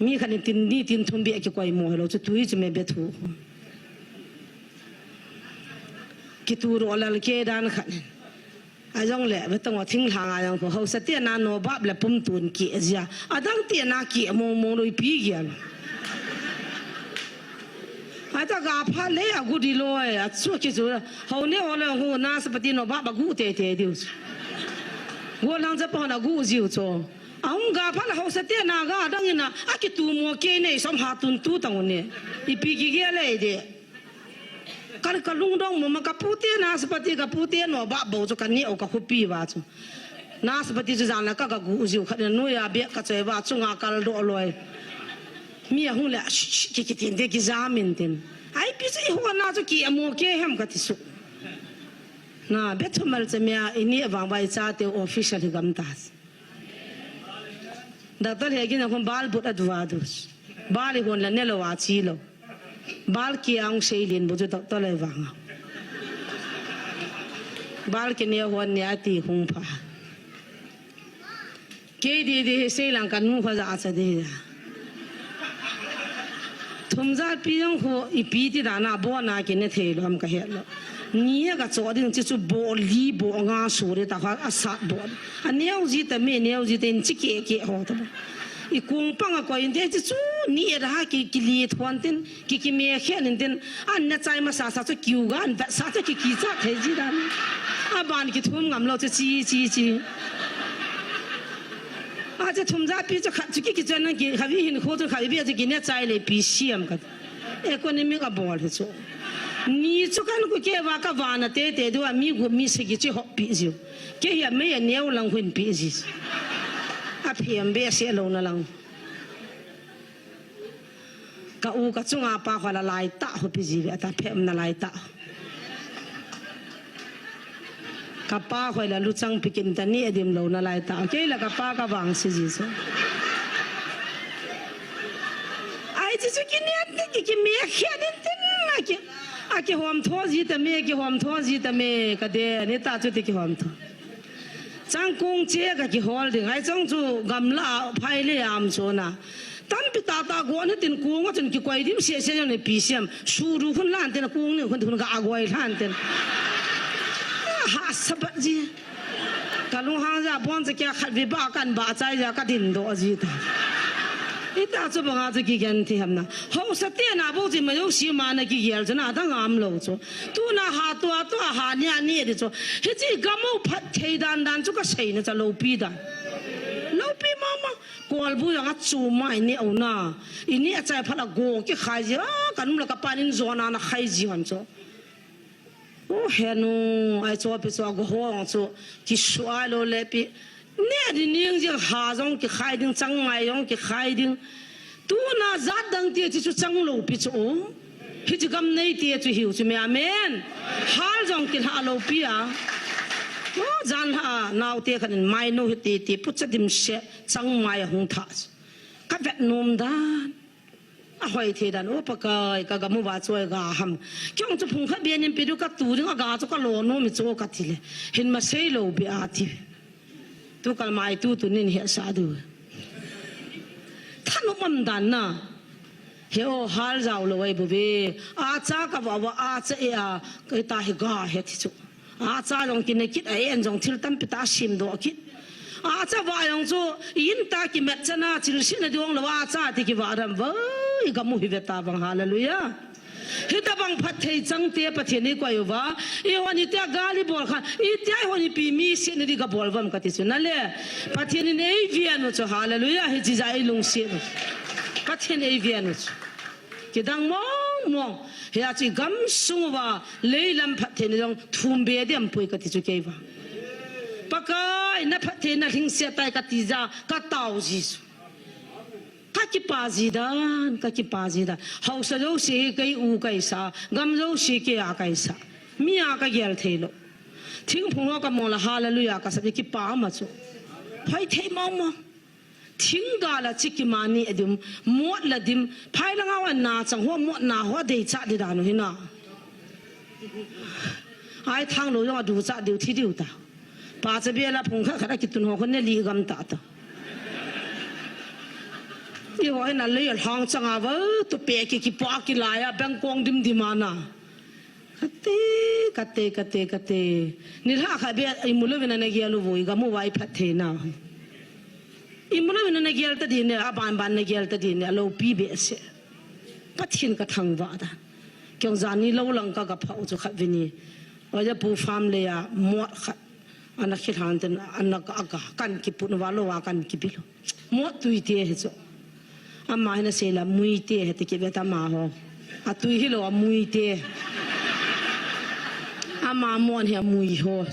Mi khan tin ni tin thum be ki koi mo lo chu tui chu me be thu. Ki tu ro la ke dan khan. A jong le, ve tong a thing hlang a jong ko, hausa te na no bap le pum tun ki a jia. A dang te na ki a mong mong lo i pi gia lo. A ta ga pha le a gu di lo e, a chu ki chu, hau ne ho le hu na sa pati no bap ba gu te te diu. Gu lang cha pa na gu jiu cho. A hung ga pha le hausa te na ga dang ina, a ki tu mo ke nei som ha tun tu tang ne. I pi ki ge le de. Ka, ka lungdong mo ma ka pute naspati ka pute no ba bo chu ka ni o ka khupi ba chu. Naspati chu jan la ka ka gu jiu khat na nu ya be ka choi ba chu nga kal do loi. Mi a hung le sh, sh, ki ki tin de ki jamin tin. Ai pi chu i ho na chu ki amo ke hem ka ti su. Na be thumal cha mia i ni vang bai cha te official hi gam ta. Doctor he gin a khun bal but a duva dus. Bal i hon la ne lo a chi lo. Bal ki ang sei lin bu chu doctor le vang. Bal ki ne hon ne a ti hung pha. Ke di di he sei lang kan mu kha ja cha di. Thum ja pi jong khu i pi ti da na bo na ki ne thei lo am ka he lo. Ni ka cho ding chi chu bo li bo nga su re ta kha a sat bo. A neo ji ta me neo ji ta in chi ke ke ho ta. I kung pang a ko in te chi chu ni e da ha ki ki li thon tin ki ki me khe nin tin an na chai ma sa sa chu kiu ga an vet sa chu ki ki cha thei ji da. A ban ki thum ngam lo chu chi chi chi. A chu thum ja pi chu khat chu ki ki chen nan ki kha vi hin kho chu kha vi bi chu ki ne chai le pi siam ka. Economic a bol hi chu. Ni chu kan ku ke va ka va na te te du a mi gu mi se ki chi hop pi jiu. Ke hi a me a neo lang hun pi ji. A phiam be se lo na lang. Ka u ka chunga pa kho la lai ta ho pi ji ve ta phem na lai ta. Ka pa khoi la luchang pikin ta ni a dim lo na lai ta. Kei la ka pa ka vang si ji so. Ai chi chu ki ne ti ki ki me khia din tin na ki. A ki hom tho ji ta me, ki hom tho ji ta me, ka de ni ta chu ti ki hom tho. Chang kung che ka ki hol ding. Ai chang chu gam la phai le am chu na. Tampi tata go na tin kung a chun ki koi dim se se jong ni pi siam. Su ru khun lan tin kung ni khun khun ga goi lan tin. Ha sa ba ji. Ka lung hang ja bon cha kia khat vi ba kan ba chai ja ka din do ji ta. I ta chu ba nga chu ki gen ti ham na. Ho sa te na bo ji ma yo si ma na ki gel chu na ta ngam lo chu. Tu na ha tu a tu a ha ni a ni di chu. Hi chi gam u phat thei dan dan chu ka sei na cha lo pi dan. Lo pi ma ma. Kolbu jong a chu mai ni o na. I ni a chai phat a go ki khai ji. A, kan um la ka pan in zo na na khai ji han chu. O he nu, ai chu pi chu a go ho ang chu. Ki su ai lo le pi. Ni a di ning jing ha jong ki khai ding, chang mai jong ki khai ding. Tu na jat dang ti chi chu chang lo pi chu o. Hi chi gam nei ti chu hiu chu me amen. Hal jong ki hla lo pi a. O jan ha nau te khan in mai no hi ti ti pu cha dim se. Chang mai a hung tha. Ka vet nom dan. A hoi thei dan, o Pakai, ka gam u va choi ga ham. Kiong chu phung kha bian in pi du ka tu ding a ga chu ka lo nom i chu ka ti le. Hin ma sei lo bi a ti. Tu kal mai tu tu nin he sa du. Tha nom am dan na. He o hal jao lo ai bu ve. A cha ka va va a cha e a. Ka ta he ga he ti chu. A cha jong ki ne kit a en jong thil tampi ta sim do kit. A cha va jong chu in ta ki met chana chil sin a dong lo a cha ti ki va ram va. i gam u hi ve ta vang, hallelujah. Hitabang phatthei chang te Pathen in eikoi uva, eihon itia gal ibol kha, itia eihon ipi mi sihna di gabol uvam kati chu. Nale, Pathen in eiven u chu, hallelujah, hiche jeh a eilungset u. Pathen eiven u chu. Kidang mong mong. Hia chu i gamsung uva, leilam phatthei na jong thum be diam poi kati chu kei vang. Pakai na phatthei na lhingset tai kati jeh a, katao ji chu. Ka kipa ji dan, ka kipa ji dan. Haosa jouse hi kei u kaisa, gam jouse kei a kaisa. Mi a kagel thei lou. Thingphung ho kamong le hallelujah kasah, kipa ama chu. Phai thei mong mong. Thingga la chi kimani adim, mot la dim, phai langa wa na chang ho, mot na ho dei cha di dan u hi na. Ai thang lou jong adu cha diu thi diu ta. Pa cha bia la phung khat khat a kitun ho khun ne li gam ta ta. I ho hi na lei a lhang chang a va, tu pe ki kipa kilai a, beng kong dim dim a na. Kate, kate, kate, kate. Nilhah khat bia i mu louvin ana gel u vo, i gam u va i phatthei na. I mu louvin ana gel ta di ne, aban ban na gel ta di ne, aloupi behseh. Pathen ka thangvah dan. Kei jong jani lou lang ka, ka phah u chu khat vin i. Oja pu farm lei a mot khat. Ana khilhan ten, ana ka, ka, kan kiput uva lou a kan kibil u. Mot tui te hi chu. Ama hin asei la mui te hi ti kive ta ama ho. Atui hilou a mui te. Ama mot hi amui ho.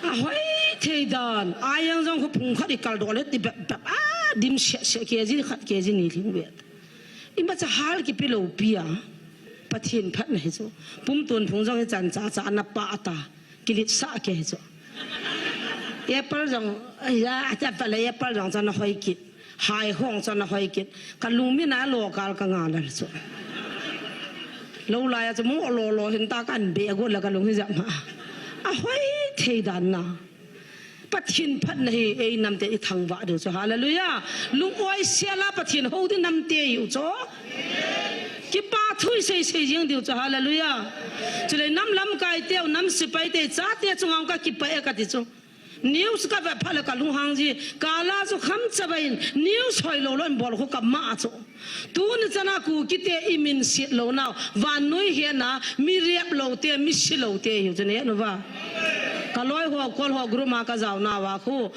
Ahoi thei dan. Ajang jong khu phung khat i kal doh le ti bep bep. A dim se se K G khat K G ni lhing ve. Imacha hal kipe lou pi a, Pathen phatna hi chu. Pumtun phung jong hi chan cha cha ana pah ta, kiletsah kei hi chu. Apple jong, ya, apple le apple jong chu ana hoi kit. Hai hong chu ana hoi kit. Ka lung min a lo kal ka nga la chu. Lou lai a chu mo lo lo hin ta kan be go la ka lung hi jam ha. Ahoi thei dan na. Pathen phatna hi ei nam te i thangvah diu chu. Hallelujah. Lung-oi sel a Pathen hou ding nam te i u chu. Kipa thu i sei sei jing diu chu. Hallelujah. Chule nam lamkai teu, nam sepai te, chate chunga ka kipah e kati chu. News ka ve phat le ka lunghang ji. Kala chu kham chavai in news hoi lou lou in bol khu ka ma chu. Tuni chana Kuki te i min set lou nau, vannoi hetna, mi rep lou te, mi si lou te, hiu chu na het uva. Ka loi ho, kol ho, group ma ka jao nauva khu.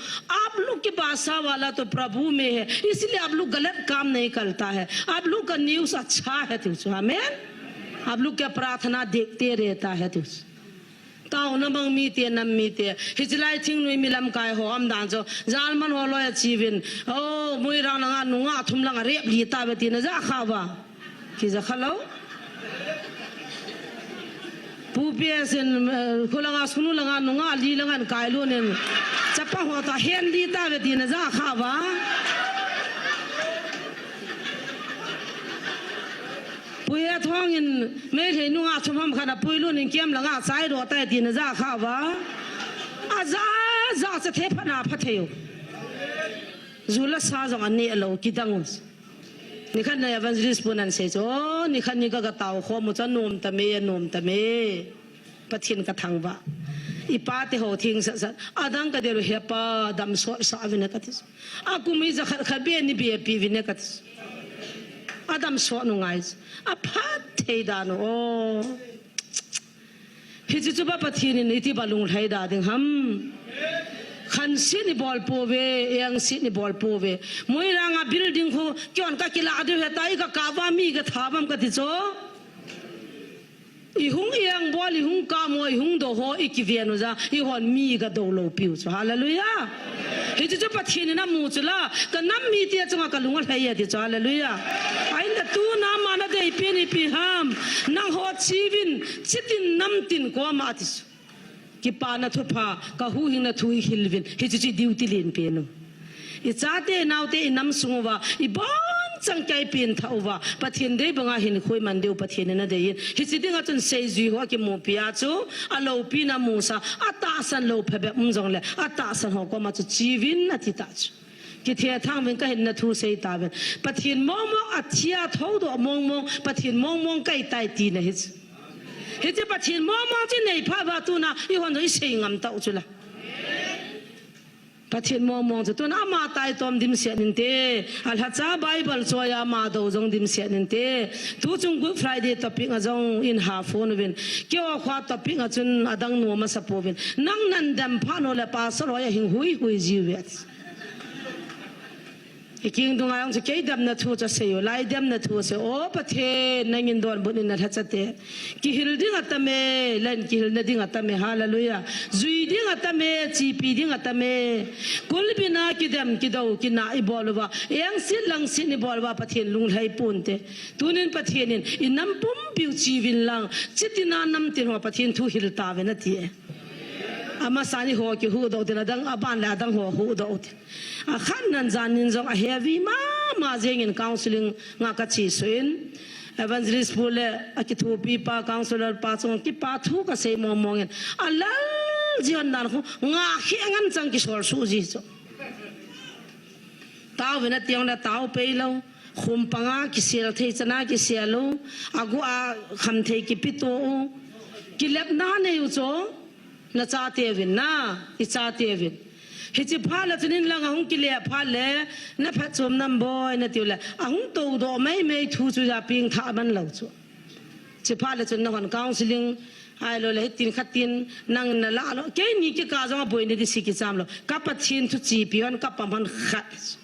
आप लोग की भाषा वाला तो प्रभु में है, इसलिए आप लोग गलत काम नहीं करता है। आप लोग का news अच्छा है, tiu chu. Amen. आप लोग का प्रार्थना देखते रहता है, tiu chu. Taona bang mite, nam mite. Hiche lai thingnoi mi lamkai ho um dan chu. Jalman ho loi a chiuvin. Oh, Moirang langa nungah thum langa rep li tave tina ja kha uva. Kija kha lou. Pu P S in, eh, khu langa sunu langa nungah li langa kai lun in. Chapa ho ta hen li tave tina ja kha uva. Pu Hethong in Meitei nungah thum ham khat a pui lun in kem langa chai doh tai tina ja kha uva. Aja, ja cha the phat na pha thei u. Ju le sa jong aneh lou kidang u. Nikhat na evangelist pun an sei chu, oh, nikhat ni ka ka tao khom u chu anom tame, anom tame. Pathen ka thangvah. I pate ho theng sat sat. Adang ka dei lou, He Pa, damsot sah uvin e kati. Akum hi jakhat khat be ni be pi uvin e kati. Adamsot u ngai. Aphat thei dan u. Oh. Hiche chu ba Pathen in iti ba lunglhai da ding ham. Khansit ni bol pouve, engsit ni bol pouve. Moirang a building khu, keiman ka kila diu hita, i ka kava mi ka tha bam kati chu. I hung eng bol, i hung kamo, i hung do ho, i kiven u ja, i hon mi ga do lou piu chu. Hallelujah. Hichu chu Pathen in amu chu la, ka nam mite chunga ka lung alhai e ti chu. Hallelujah. Ahin la tuna ama na dei pen ipi ham, nangho chiuvin, chitin namtin koma ati chu. Kipana thupha, ka huhhingna thu i hil uvin, hichu chu i duty len pen u. I chate, i naote, i nam sung uva, i bonchauva i pen thah uva, Pathen dei banga hinkho i man diu Pathen in adei in. Hiche dinga chun seijui ho akimupi a chu, aloupina musa, atahsan lou phabep um jongle, atahsan ho koma chu chiuvin ati ta chu. Kithethang uvin ka hinna thu sei tauvin. Pathen mong mong athia thoudoh mong mong, Pathen mong mong ka hitai tina hi chu. Hiche Pathen mong mong chu i nei phat uva tuna, i hon jong i sei ngam tau chu la. Pathen mong mong chu tun ama taitom dimset inte. Alhacha Bible choi a ama do jong dimset inte. Tuchung Good Friday topic a jong in ha phone uvin. Keiho kho topic a chun adang nom asa pouvin. Nang nan dem phat uleh pastor ho a hing hui hui jiuve. I kingdung a jong chu kei damna thu chu asei u, lai damna thu asei u. O Pathen, nangin donbut in nalhacha te kihil ding atam e, lan kihilna ding atam e, hallelujah. Jui ding atam e, chipi ding atam e. Kulbina kidem, kido, kina ibol uva, engsit langsit ibol uva, Pathen lunglhai ponte. Tunin Pathen in, inam pumpiu chiuvin lang, chitina namtin ho Pathen thu hil tauvin ati e. Amasan eiho kihuhdoh tin, adang aban le adang ho huhdoh tin. Akhat nan janin jong a heavy mama jengin counseling nga kache suh in. Evangelist pu le akithopi pa, counselor pa chunga kipa thu kasei mong mong in. Alal jihon dan khu nga khe ngan chang kisol suh ji chu. Tauvin ati jongle tao pei lou. Khum panga kisel thei chana kisel u. Agu a kham thei kipe to u. Kilepna nei u chu. Nachateuvin na, ichateuvin. Hiche phat le chun in lang ahung kile phat le, naphatchom nam boi natiu le, ahung toudoh mai mai thu chu ja pengthah man lou chu. Hiche phat le chun nahon counseling, ahilou le hitin khatin, nang nalah lou. Keini kikah jong aboina ding si kicham lou. Ka Pathen thu chipi hon, ka pam hon khat.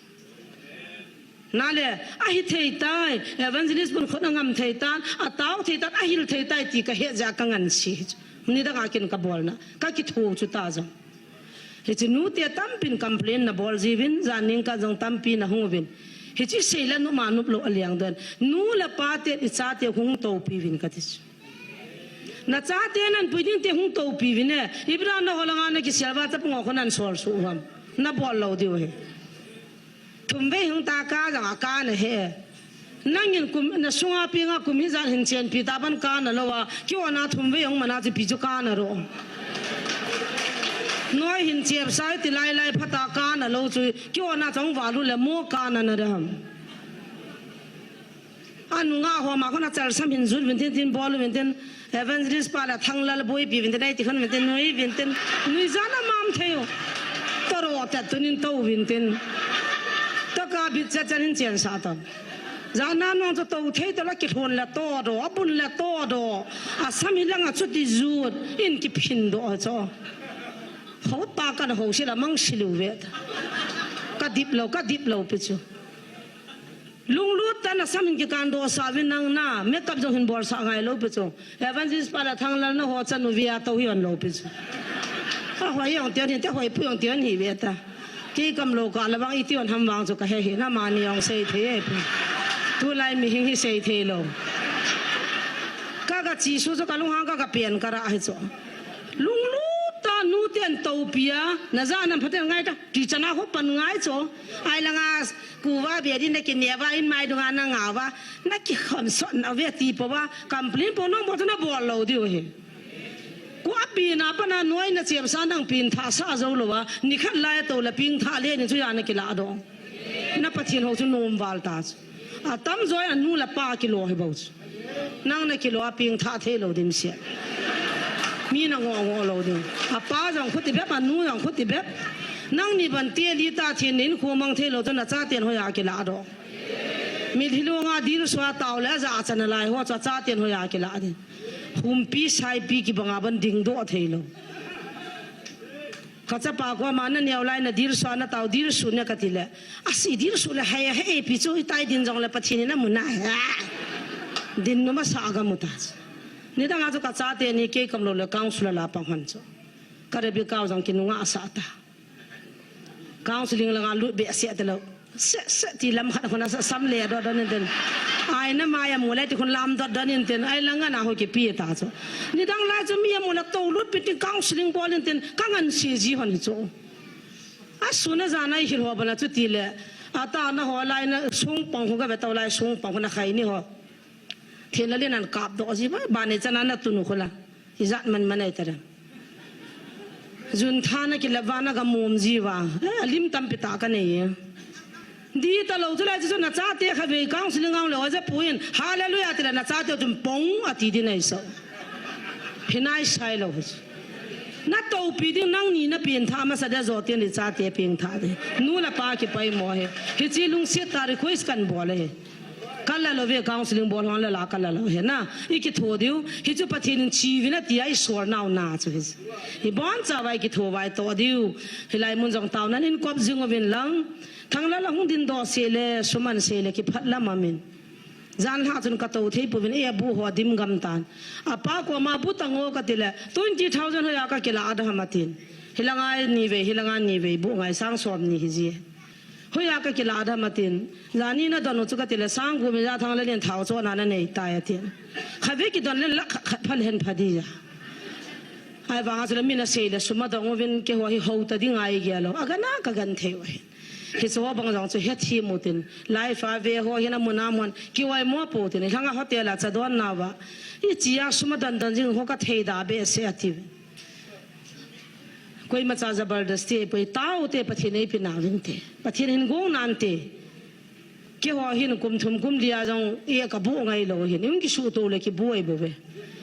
Nale, ahithei tai, evangelist bun khut angam thei tan, atao thei tan, ahil thei tai ti kahet jeh a kangansei. Nidang a kin kabolna, kakitho chu ta jong. Hiche nute tampin complain nabol jiuvin, jan ningkan jong tampi nahung uvin. Hiche seile numa nop lou aleng don. Nu le pa te, ichate hung toupi uvin kati chu. Nachate nanpui ding te hung toupi uvin e. Ibra naho langa nakisel uva chapang ho khu nansol suh u ham. Nabol lou diu ahi. Thumvei hung ta ka jong a ka nahe. Nangin kum, nasunga penga kum hijat hin chenpi ta ban ka nalou a. Kihona thumvei hung mana chu ipi chu ka naro. Noi hin chepsa ti lai lai phat a ka nalou chu. Kihona chong valu le mo ka nana dam. Anunga ho ma khun achal sam hin jut uvin tin, tin bol uvin tin, evangelist pa le Thanglal boipi uvin tin, aiti khun uvin tin, nui uvin tin, nuijat a mam thei u. Toro tet tunin tou uvin tin. Toka bit chat chan hin chensah tan. Jana nung chu tou thei tala kilhon le todo, abun le todo. Asam hi langa chuti jut in kiphin doh chu. Hou ta kan hou sila mang silu ve ta. Kadip lou, kadip lou pi chu. Lunglut tah in asam hin kikan doh sah uvin nang na, makeup jong hin bol sah ngai lou pi chu. Evangelist pa le Thanglal naho chan u via tou hi on lou pi chu. Ahoi jong tion hin te, hoipu jong tion hi ve ta. Kei kamlou kah le vang iti on ham vang chu kahe hi, namani jong sei thei e pi. Tulai mihing hi sei thei lou. Ka, ka chi su chu kalunghang ka, ka pen ka ra hi chu. Lunglut tah nute in toupi a, najah nam phaten ngai ta, ti chana ho pan ngai chu. Ai langa Kuva bia din na kineva in mai dunga na ngauva, na kikhom sot na ve ti pouva, complain pou nong bol chu nabol lou diu ahi. Kua pina pana noi na chepsa nang pengthah sah jou louva, nikhat lai tou le pengthah le ni chu ja na kilah doh. Na Pathen hou chu nom val ta chu. Atamjo a nu le pa kilo hi bou chu. Nang nakilo a pengthah thei lou dimset. Mi nangoh ngoh lou ding. Apa jong khuti bep, anu jong khuti bep. Nangni bang teli ta thin in khu mang thei lou chu nachaten hoiya kilah doh. Mitlhi lunga dilsu a tao le aja chan a lai ho chu achaten hoiya kilah ding. Humpi saipi kibanga bang ding doh thei lou. Kachapa koma naneo lai nadilsu a natao dilsu ne kati le. Asi dilsu le hai, hai pi chu itai din jong le Pathen in amu na he. Din nom asa a kamu ta. Nidang a chu kachate ni kei kamlou le council a la pang hon chu. Ka Rebecca jong kinunga asa ta. Counseling langa lut behseh talou. Se, se, ti lam khat khun a sa, sam le doh doh nin tin. Ai na mai amu le ti khun lam doh doh nin tin. Ai langa na ho kipe ta chu. Nidang lai chu mi amu le tou lut pi tin counseling bol nin tin. Ka ngansi ji hon hi chu. Asun a jan a ihil ho bana chu ti le. Atahna ho lai na sung pang khu ka ve tou lai sung pang khu na khai ni ho. Thil a lin an kap doh ji ba, bani chana na tunu khu la. Ijat man man ai ta ra. Jun tha na kilep va na ka mom ji va. Eh, alim tampi ta ka nei e. Di talou chu lai chu nachate kha ve counseling ang le oja puin. Hallelujah ti le nachate chun pong ati di nei so. Hinai sai lou. Natoupi ding nangni napeng tha masa ding, ajotin ichate peng tha ding. Nu le pa kipaimo ahi. Hiche lungset tah request kahin bol ahi. Kalal lou ve, counseling bol hon lala kalal lou ahi na. Ikitho diu. Hichu Pathen in cheuvin ati a isol nau na chu hi. Ibonchauva ikitho vai to diu. Hilai mun jong taonan in kop jing uvin lang. Thanglal ahung dingdoh seh le, sum an seh le, kiphat lam amin. Jan lha chun katou thei pouvin, e, abu ho adim gam tan. Apa koma bu tang o kati le, twenty thousand hoiya kakila a dam ham atin. Hilanga nivei, hilanga nivei, bu ngai sang som ni hiji. Hoiya kakila a dam atin. Jani nadon u chu kati le, sang gup mi ja Thanglal in thao chona nanei tai atin. Khatvei kidon le lakh khat, khat pha le hin pha ding ja. Ahivanga chule min asei le sum adong uvin keiho hi hou ta ding ahi gel lou. Agana kagan thei u ahi. Hiche ho bang jong chu hethem utin. Live a ve ho hin amun amun. Kioimo pou tin. Hilanga hotel a cha don nauva. Hichea sum adon don jing ho kathei da behseh ati. Koimacha jabardasti eipoi, taote, Pathen eipe nauvinte. Pathen hin gong nante. Keiho hin kum thum kum li a jong e kabu ngai lou hin. Ihung kisuto le kibu ahi bouve.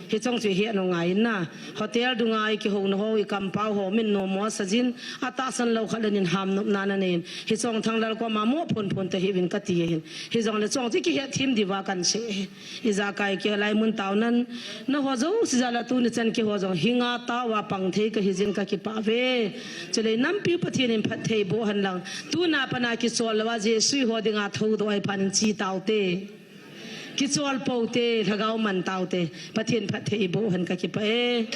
Hichong chu ihet u ngai in na. Hotel dunga ikihouna ho, ikampau ho, min nomo asajin. Atahsan lou khat le nin ham nopna nanei in. Hichong Thanglal koma mo phon phon ta hih uvin kati ahin. Hijongle chong chu ikihet them diuva kahin sei ahi. Ijakai keiho lai mun taonan, nangho jouse jal a tuni chan keiho jong hinga taova pang thei kahi jin kakipah uve. Chule inampiu Pathen in phatthei boh hen lang. Tuna pat a kichol louva Jesu eiho dinga thoudoh ahi phat in che taute. Kichol poute, lhagao man taute. Pathen phatthei iboh hen kakipah e.